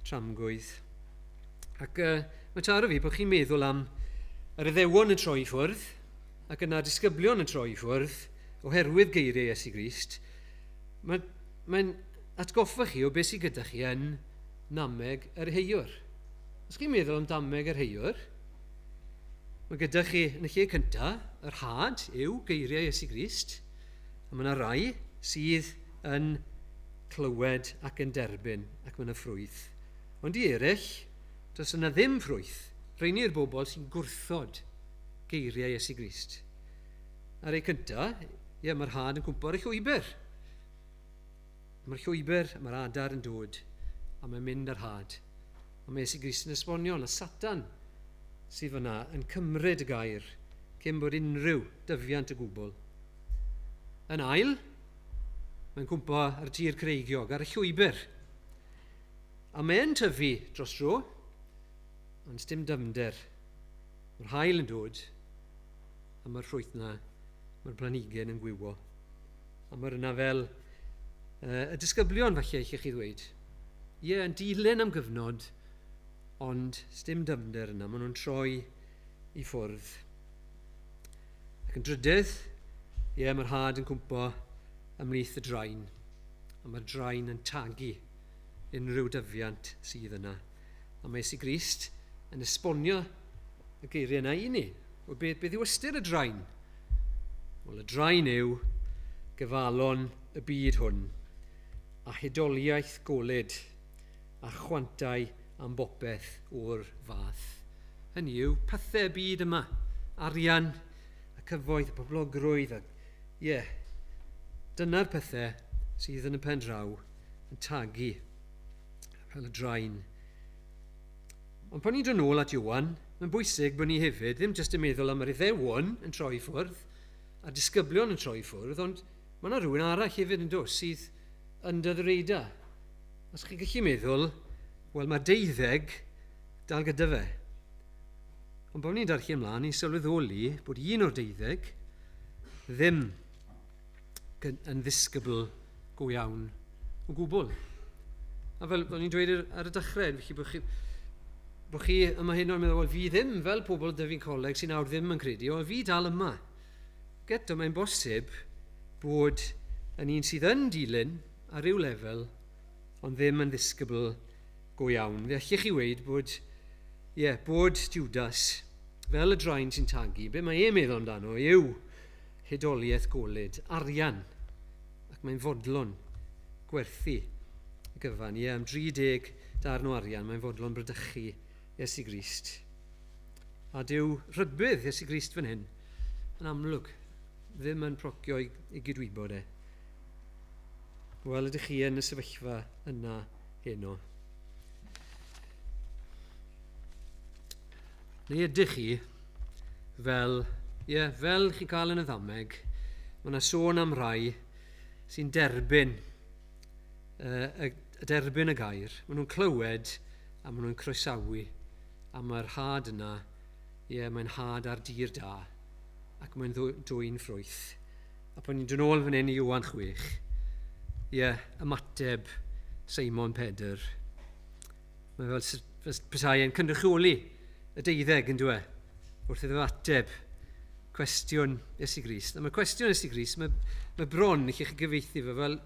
tramgwydd. Ac mae taro fi bod chi'n meddwl am yr Iddewon yn troi i ffwrdd ac yna disgyblion yn troi i ffwrdd oherwydd geiriau Iesu Grist. Mae'n atgoffa chi o beth sydd gyda chi yn nameg yr heiwr. Os chi'n meddwl am dameg yr heiwr, mae gyda chi yn y lle cyntaf, yr had yw geiriau Iesu Grist, a mae yna rai sydd yn clywed ac yn derbyn, ac mae yna ffrwyth. Ond i eraill, does yna ddim ffrwyth. Rheini yw'r bobl sy'n gwrthod geiriau Iesu Grist. Ar ei cyntaf, ie, mae'r had yn cwmpo ar y llwybr. Mae'r llwybr, mae'r adar yn dod, a mae'n mynd ar had. A mae Iesu Grist yn esbonio na Satan sydd fyna yn cymryd y gair cyn bod unrhyw dyfiant o gwbl. Yn ail, mae'n cwmpo ar dir creigiog, ar y llwybr. A mae'n tyfu dros dro, ond dim dyfnder. Mae'r haul yn dod, a mae'r ffrwyth yna, mae'r planhigyn yn gwywo. A mae'r yna fel y disgyblion falle, allech chi ddweud. Ie, yn dilyn am gyfnod, ond dim dyfnder yna, maen nhw'n troi i ffwrdd. Ac yn drydydd, ie, mae'r had yn cwmpo ymhlith y drain, a mae'r drain yn tagu unrhyw dyfiant sydd yna. A mae Iesu Grist yn esbonio y geiriau yna i ni. Wel, beth yw ystyr y drain? Wel, y drain yw gyfalon y byd hwn, a hudoliaeth golud, a chwantau am bopeth o'r fath. Hynny yw, pethau y byd yma, arian, y cyfoeth, y poblogrwydd, a, ie, dyna'r pethau sydd yn y pen draw yn tagu fel y drain. Ond pan ni'n dod nôl at Ioan, mae'n bwysig bod ni hefyd ddim jyst yn meddwl am yr Iddewon yn troi ffwrdd a disgyblion yn troi ffwrdd, ond mae yna rhywun arall hefyd yn dod sydd yn dydreida. Os chi'n gallu meddwl, wel mae 12 dal gyda fe. Ond pan ni'n darllen ymlaen, ni'n sylweddoli bod un o'r 12 ddim yn ddisgybl go iawn o gwbl. A fel o'n i'n dweud ar y dechrau, felly Bod chi yma hyn o'n meddwl, wel fi ddim fel pobl dyfu'n coleg sy'n awr ddim yn credu, wel fi dal yma. Gyda mae'n bosib bod yn un sydd yn dilyn ar ryw lefel, ond ddim yn ddisgybl go iawn. Fe allech chi weud bod, ie, bod Judas, fel y draen sy'n tagu, be mae e'n meddwl amdano yw hudoliaeth golyd, arian, ac mae'n fodlon gwerthu y gyfan. Ie, am 30 darn o arian, mae'n fodlon brydychu Iesu Grist. A dyw rhybudd Iesu Grist fan hyn, yn amlwg, ddim yn procio i gydwybod e. Wel, ydych chi yn y sefyllfa yna heno? Neu ydych chi fel, ie, yeah, fel chi'n cael yn y ddameg, mae yna sôn am rai sy'n derbyn, derbyn y gair. Maen nhw'n clywed a maen nhw'n croesawu. A mae'r had yna, ie, yeah, mae'n had ar dir da, ac mae'n dwyn ffrwyth. A pan ni'n dod nôl fan hyn i Ioan 6, ie, yeah, ymateb Seimon Pedr. Mae fel petai e'n cynrychioli y 12 yn dweud, wrth iddo ateb cwestiwn Iesu Grist. A mae cwestiwn Iesu Grist, mae bron i chi gyfieithu fe fel,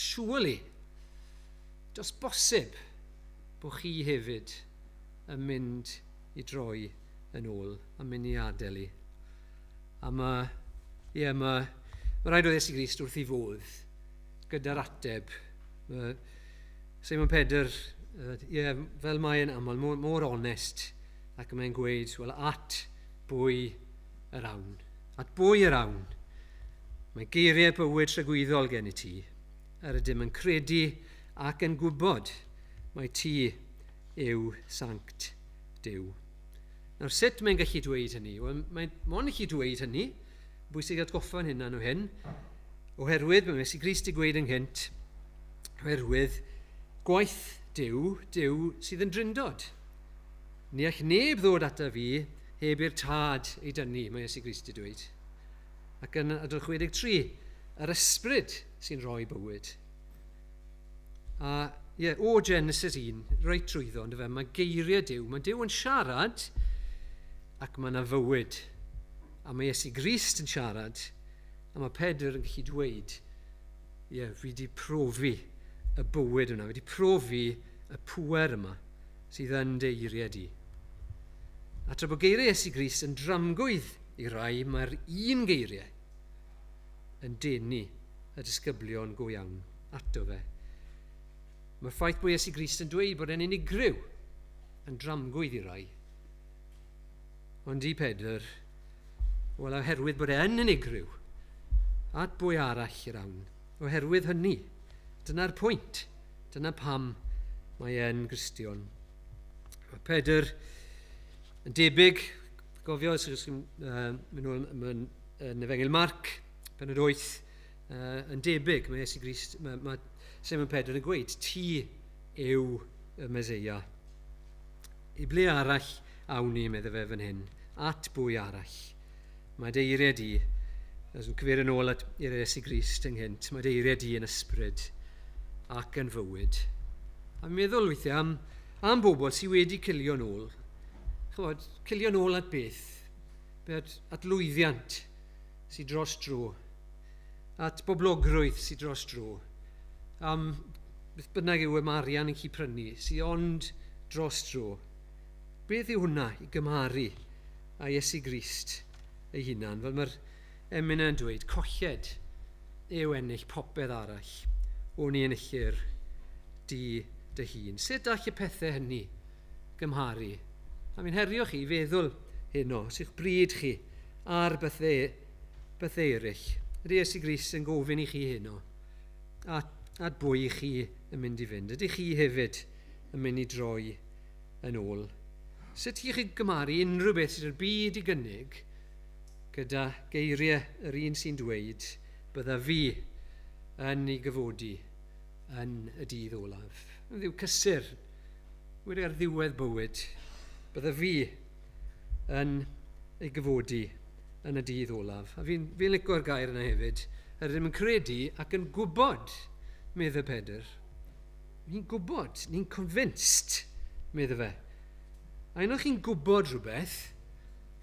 surely, does bosib bod chi hefyd yn mynd i droi yn ôl a mynd i adael i. A mae, ie, mae rhaid oedd Iesu Grist wrth ei fodd gyda'r ateb. Mae Simon Pedr, ie, fel mae'n aml, mor onest, ac mae'n gweud, wel, at bwy yr awn. At bwy yr awn. Mae geiriau bywyd tragwyddol gen i ti, yr ydym yn credu ac yn gwybod mai ti yw Sanct Duw. Nawr, sut mae'n gallu dweud hynny? Wel, mae'n mond gallu dweud hynny, bwysig atgoffa'n hunan o hyn, oherwydd, mae Iesu Grist wedi gweud ynghynt, oherwydd gwaith Duw, Duw sydd yn drindod. Ni all neb ddod ata fi heb i'r tad ei dynnu, mae Iesu Grist wedi dweud. Ac yn adran 63, yr ysbryd sy'n rhoi bywyd. A ie, o Genesis 1, reit trwyddo, ond fe, mae geiriau Duw, mae Duw yn siarad ac mae yna fywyd. A mae Iesu Grist yn siarad, a mae Pedr yn gallu dweud, ie, fi wedi profi y bywyd yna, fi wedi profi y pŵer yma sydd yn dy eiriau di. A tra bod geiriau Iesu Grist yn dramgwydd i rai, mae'r un geiriau yn denu y disgyblion go iawn ato fe. Mae'r ffaith bod Iesu Grist yn dweud bod e'n unigryw yn dramgwydd i rai. Ond i Pedr, wel, oherwydd bod e'n unigryw, at bwy arall i'r awn, oherwydd hynny, dyna'r pwynt, dyna pam mae e'n Gristion. Mae Pedr yn debyg, gofio, os ydych chi'n mynd nôl yn Efengyl Marc, pennod 8, yn debyg, mae Iesu Grist, mae Simon Pedr yn gweud, ti yw y Meseia. I ble arall awn ni, medde fe fan hyn, at bwy arall. Mae dy eiriau di, as yn cyfeirio nôl at i'r Iesu Grist ynghynt, mae dy eiriau di yn ysbryd ac yn fywyd. A meddwl weithiau am bobl sydd wedi cilio nôl. Chymod, cilio nôl at beth? At lwyddiant sydd dros dro, at boblogrwydd sydd dros dro, am beth bynnag yw y marian yn chi prynu, sydd ond dros dro. Beth yw hwnna i gymharu â Iesu Grist ei hunan? Fel mae'r emyn yn dweud, colled yw ennill popeth arall o'n i enillir di dy hun. Sut all y pethau hynny gymharu? A mi'n herio chi i feddwl heno, sut bryd chi ar bethau eraill. Ydy Iesu Grist yn gofyn i chi heno, at bwy chi yn mynd i fynd? Ydych chi hefyd yn mynd i droi yn ôl? Sut i chi gymharu unrhyw beth sydd â'r byd i gynnig gyda geiriau yr un sy'n dweud bydda fi yn ei gyfodi yn y dydd olaf? Yn ddiw cysur, wedi ar ddiwedd bywyd, bydda fi yn ei gyfodi yn y dydd olaf. A fi'n licio'r gair yna hefyd, yr ydym yn credu ac yn gwybod, medde Pedr. Ni'n gwybod, ni'n convinced, medde fe. A un o'ch chi'n gwybod rhywbeth,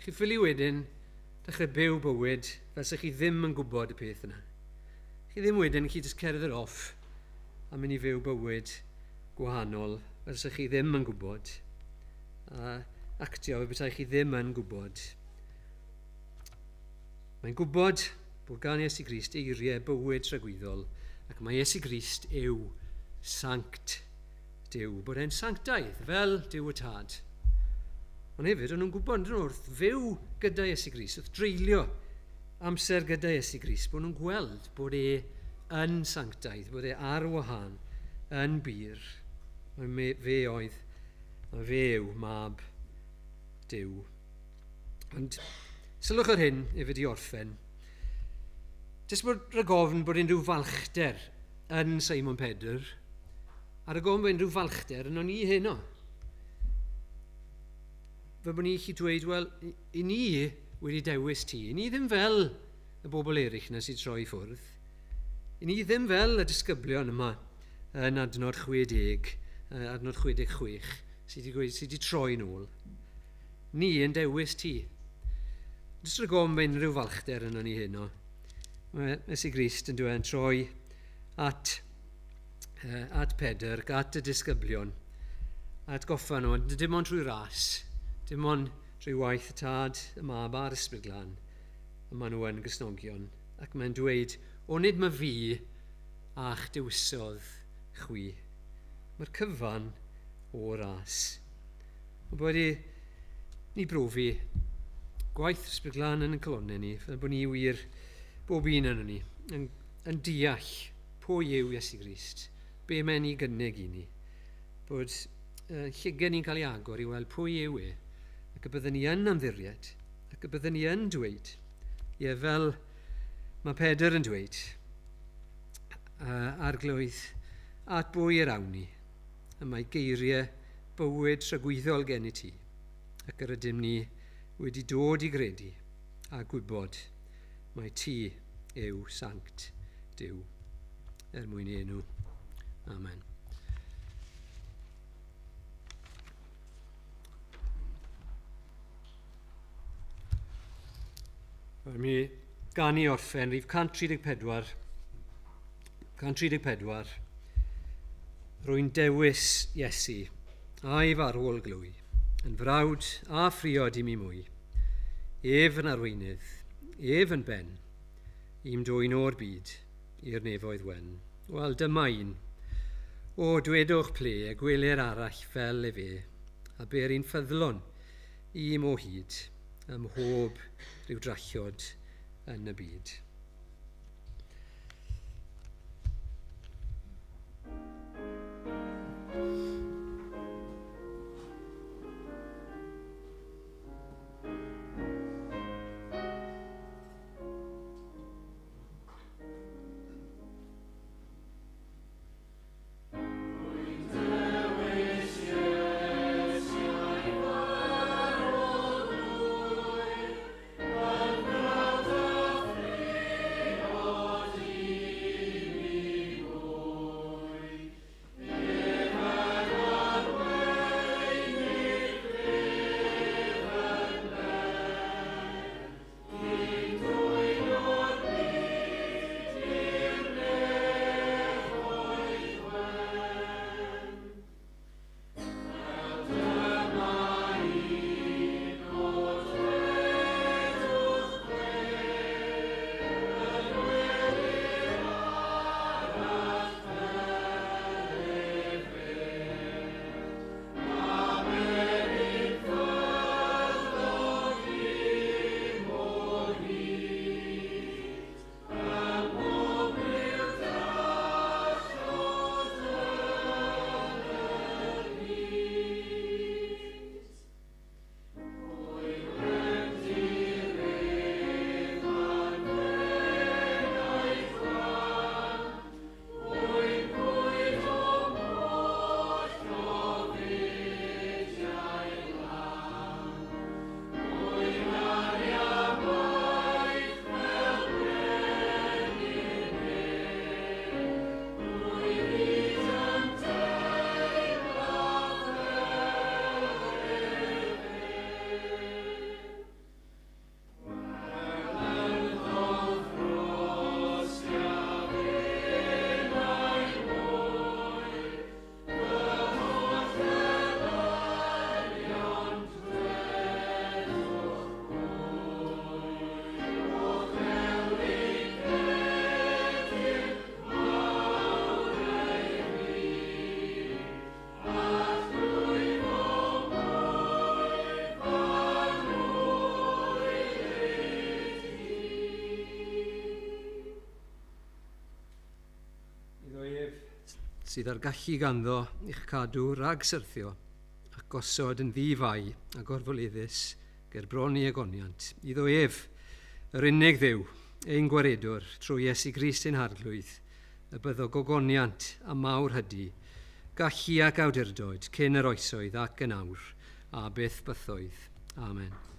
chi ffili wedyn dechrau byw bywyd fel se chi ddim yn gwybod y peth yna. Chi ddim wedyn, chi jyst cerdded off a mynd i fyw bywyd gwahanol fel se chi ddim yn gwybod. A actio fel petai chi ddim yn gwybod. Mae'n gwybod bod gan Iesu Grist eiriau bywyd tragwyddol, ac mae Iesu Grist yw sanct Duw, bod e'n sanctaidd fel Duw y Tad. Ond hefyd, o'n nhw'n gwybod, nhw wrth fyw gyda Iesu Grist, wrth dreulio amser gyda Iesu Grist, bod nhw'n gweld bod e yn sanctaidd, bod e ar wahân, yn bur. Mae fe oedd, mae fe yw mab Duw. Ond sylwch ar hyn, efo di orffen. Jyst bod rhag ofn bod unrhyw falchder yn Simon Pedr, a rhag ofn bod unrhyw falchder yn o'n i heno. Fel bod ni chi dweud, wel, i ni wedi dewis ti. I ni ddim fel y bobl eraill yna sydd troi ffwrdd. I ni ddim fel y disgyblion yma yn adnod 60, adnod 66, sydd wedi, gweud, sydd wedi troi nôl. Ni yn dewis ti. Jyst rhag ofn unrhyw falchder yno ni heno. Mae Iesu Grist yn dweud yn troi at Pedr, at y disgyblion, at goffa nhw, dim ond trwy ras, dim ond trwy waith y Tad, y Mab a'r Ysbryd Glân, y maen nhw yn Gristnogion. Ac mae'n dweud, o nid mae fi a'ch dewisodd chwi. Mae'r cyfan o ras. Mae bod i ni brofi gwaith Ysbryd Glân yn y calonnau ni, fel bod ni wir, bob un yn ni, yn deall pwy yw Iesu Grist, be mae'n ei gynnig i ni. Bod llygaid ni'n cael ei agor i weld pwy yw e, ac y byddwn ni yn ymddiried, ac y byddwn ni yn dweud, ie, fel mae Pedr yn dweud, Arglwydd, at bwy yr awn ni, y mae geiriau bywyd tragwyddol gen i ti, ac yr ydym ni wedi dod i gredu a gwybod mai ti yw Sanct Duw, er mwyn ei enw. Amen. Mi ganu orffen, rhif 134. 134. Rwy'n dewis Iesu, a'i farwol glwy, yn frawd a phriod i mi mwy. Ef yn arweinydd, ef yn ben, i'm dwyn o'r byd i'r nefoedd wen. Wel, dyma un. O, dwedwch ple y gwelir arall fel efe, a ber un ffyddlon i'm o hyd, ym mhob rhyw drallod yn y byd. Yn frawd a phriod. sydd ar gallu ganddo i'ch cadw rhag syrthio ac gosod yn ddi-fai a gorfoleddus ger bron i agoniant. Iddo ef, yr unig Dduw, ein gwaredwr, trwy Iesu Grist ein harglwydd, y byddo gogoniant a mawr hydi, gallu ac awdurdod cyn yr oesoedd ac yn awr, a byth bythoedd. Amen.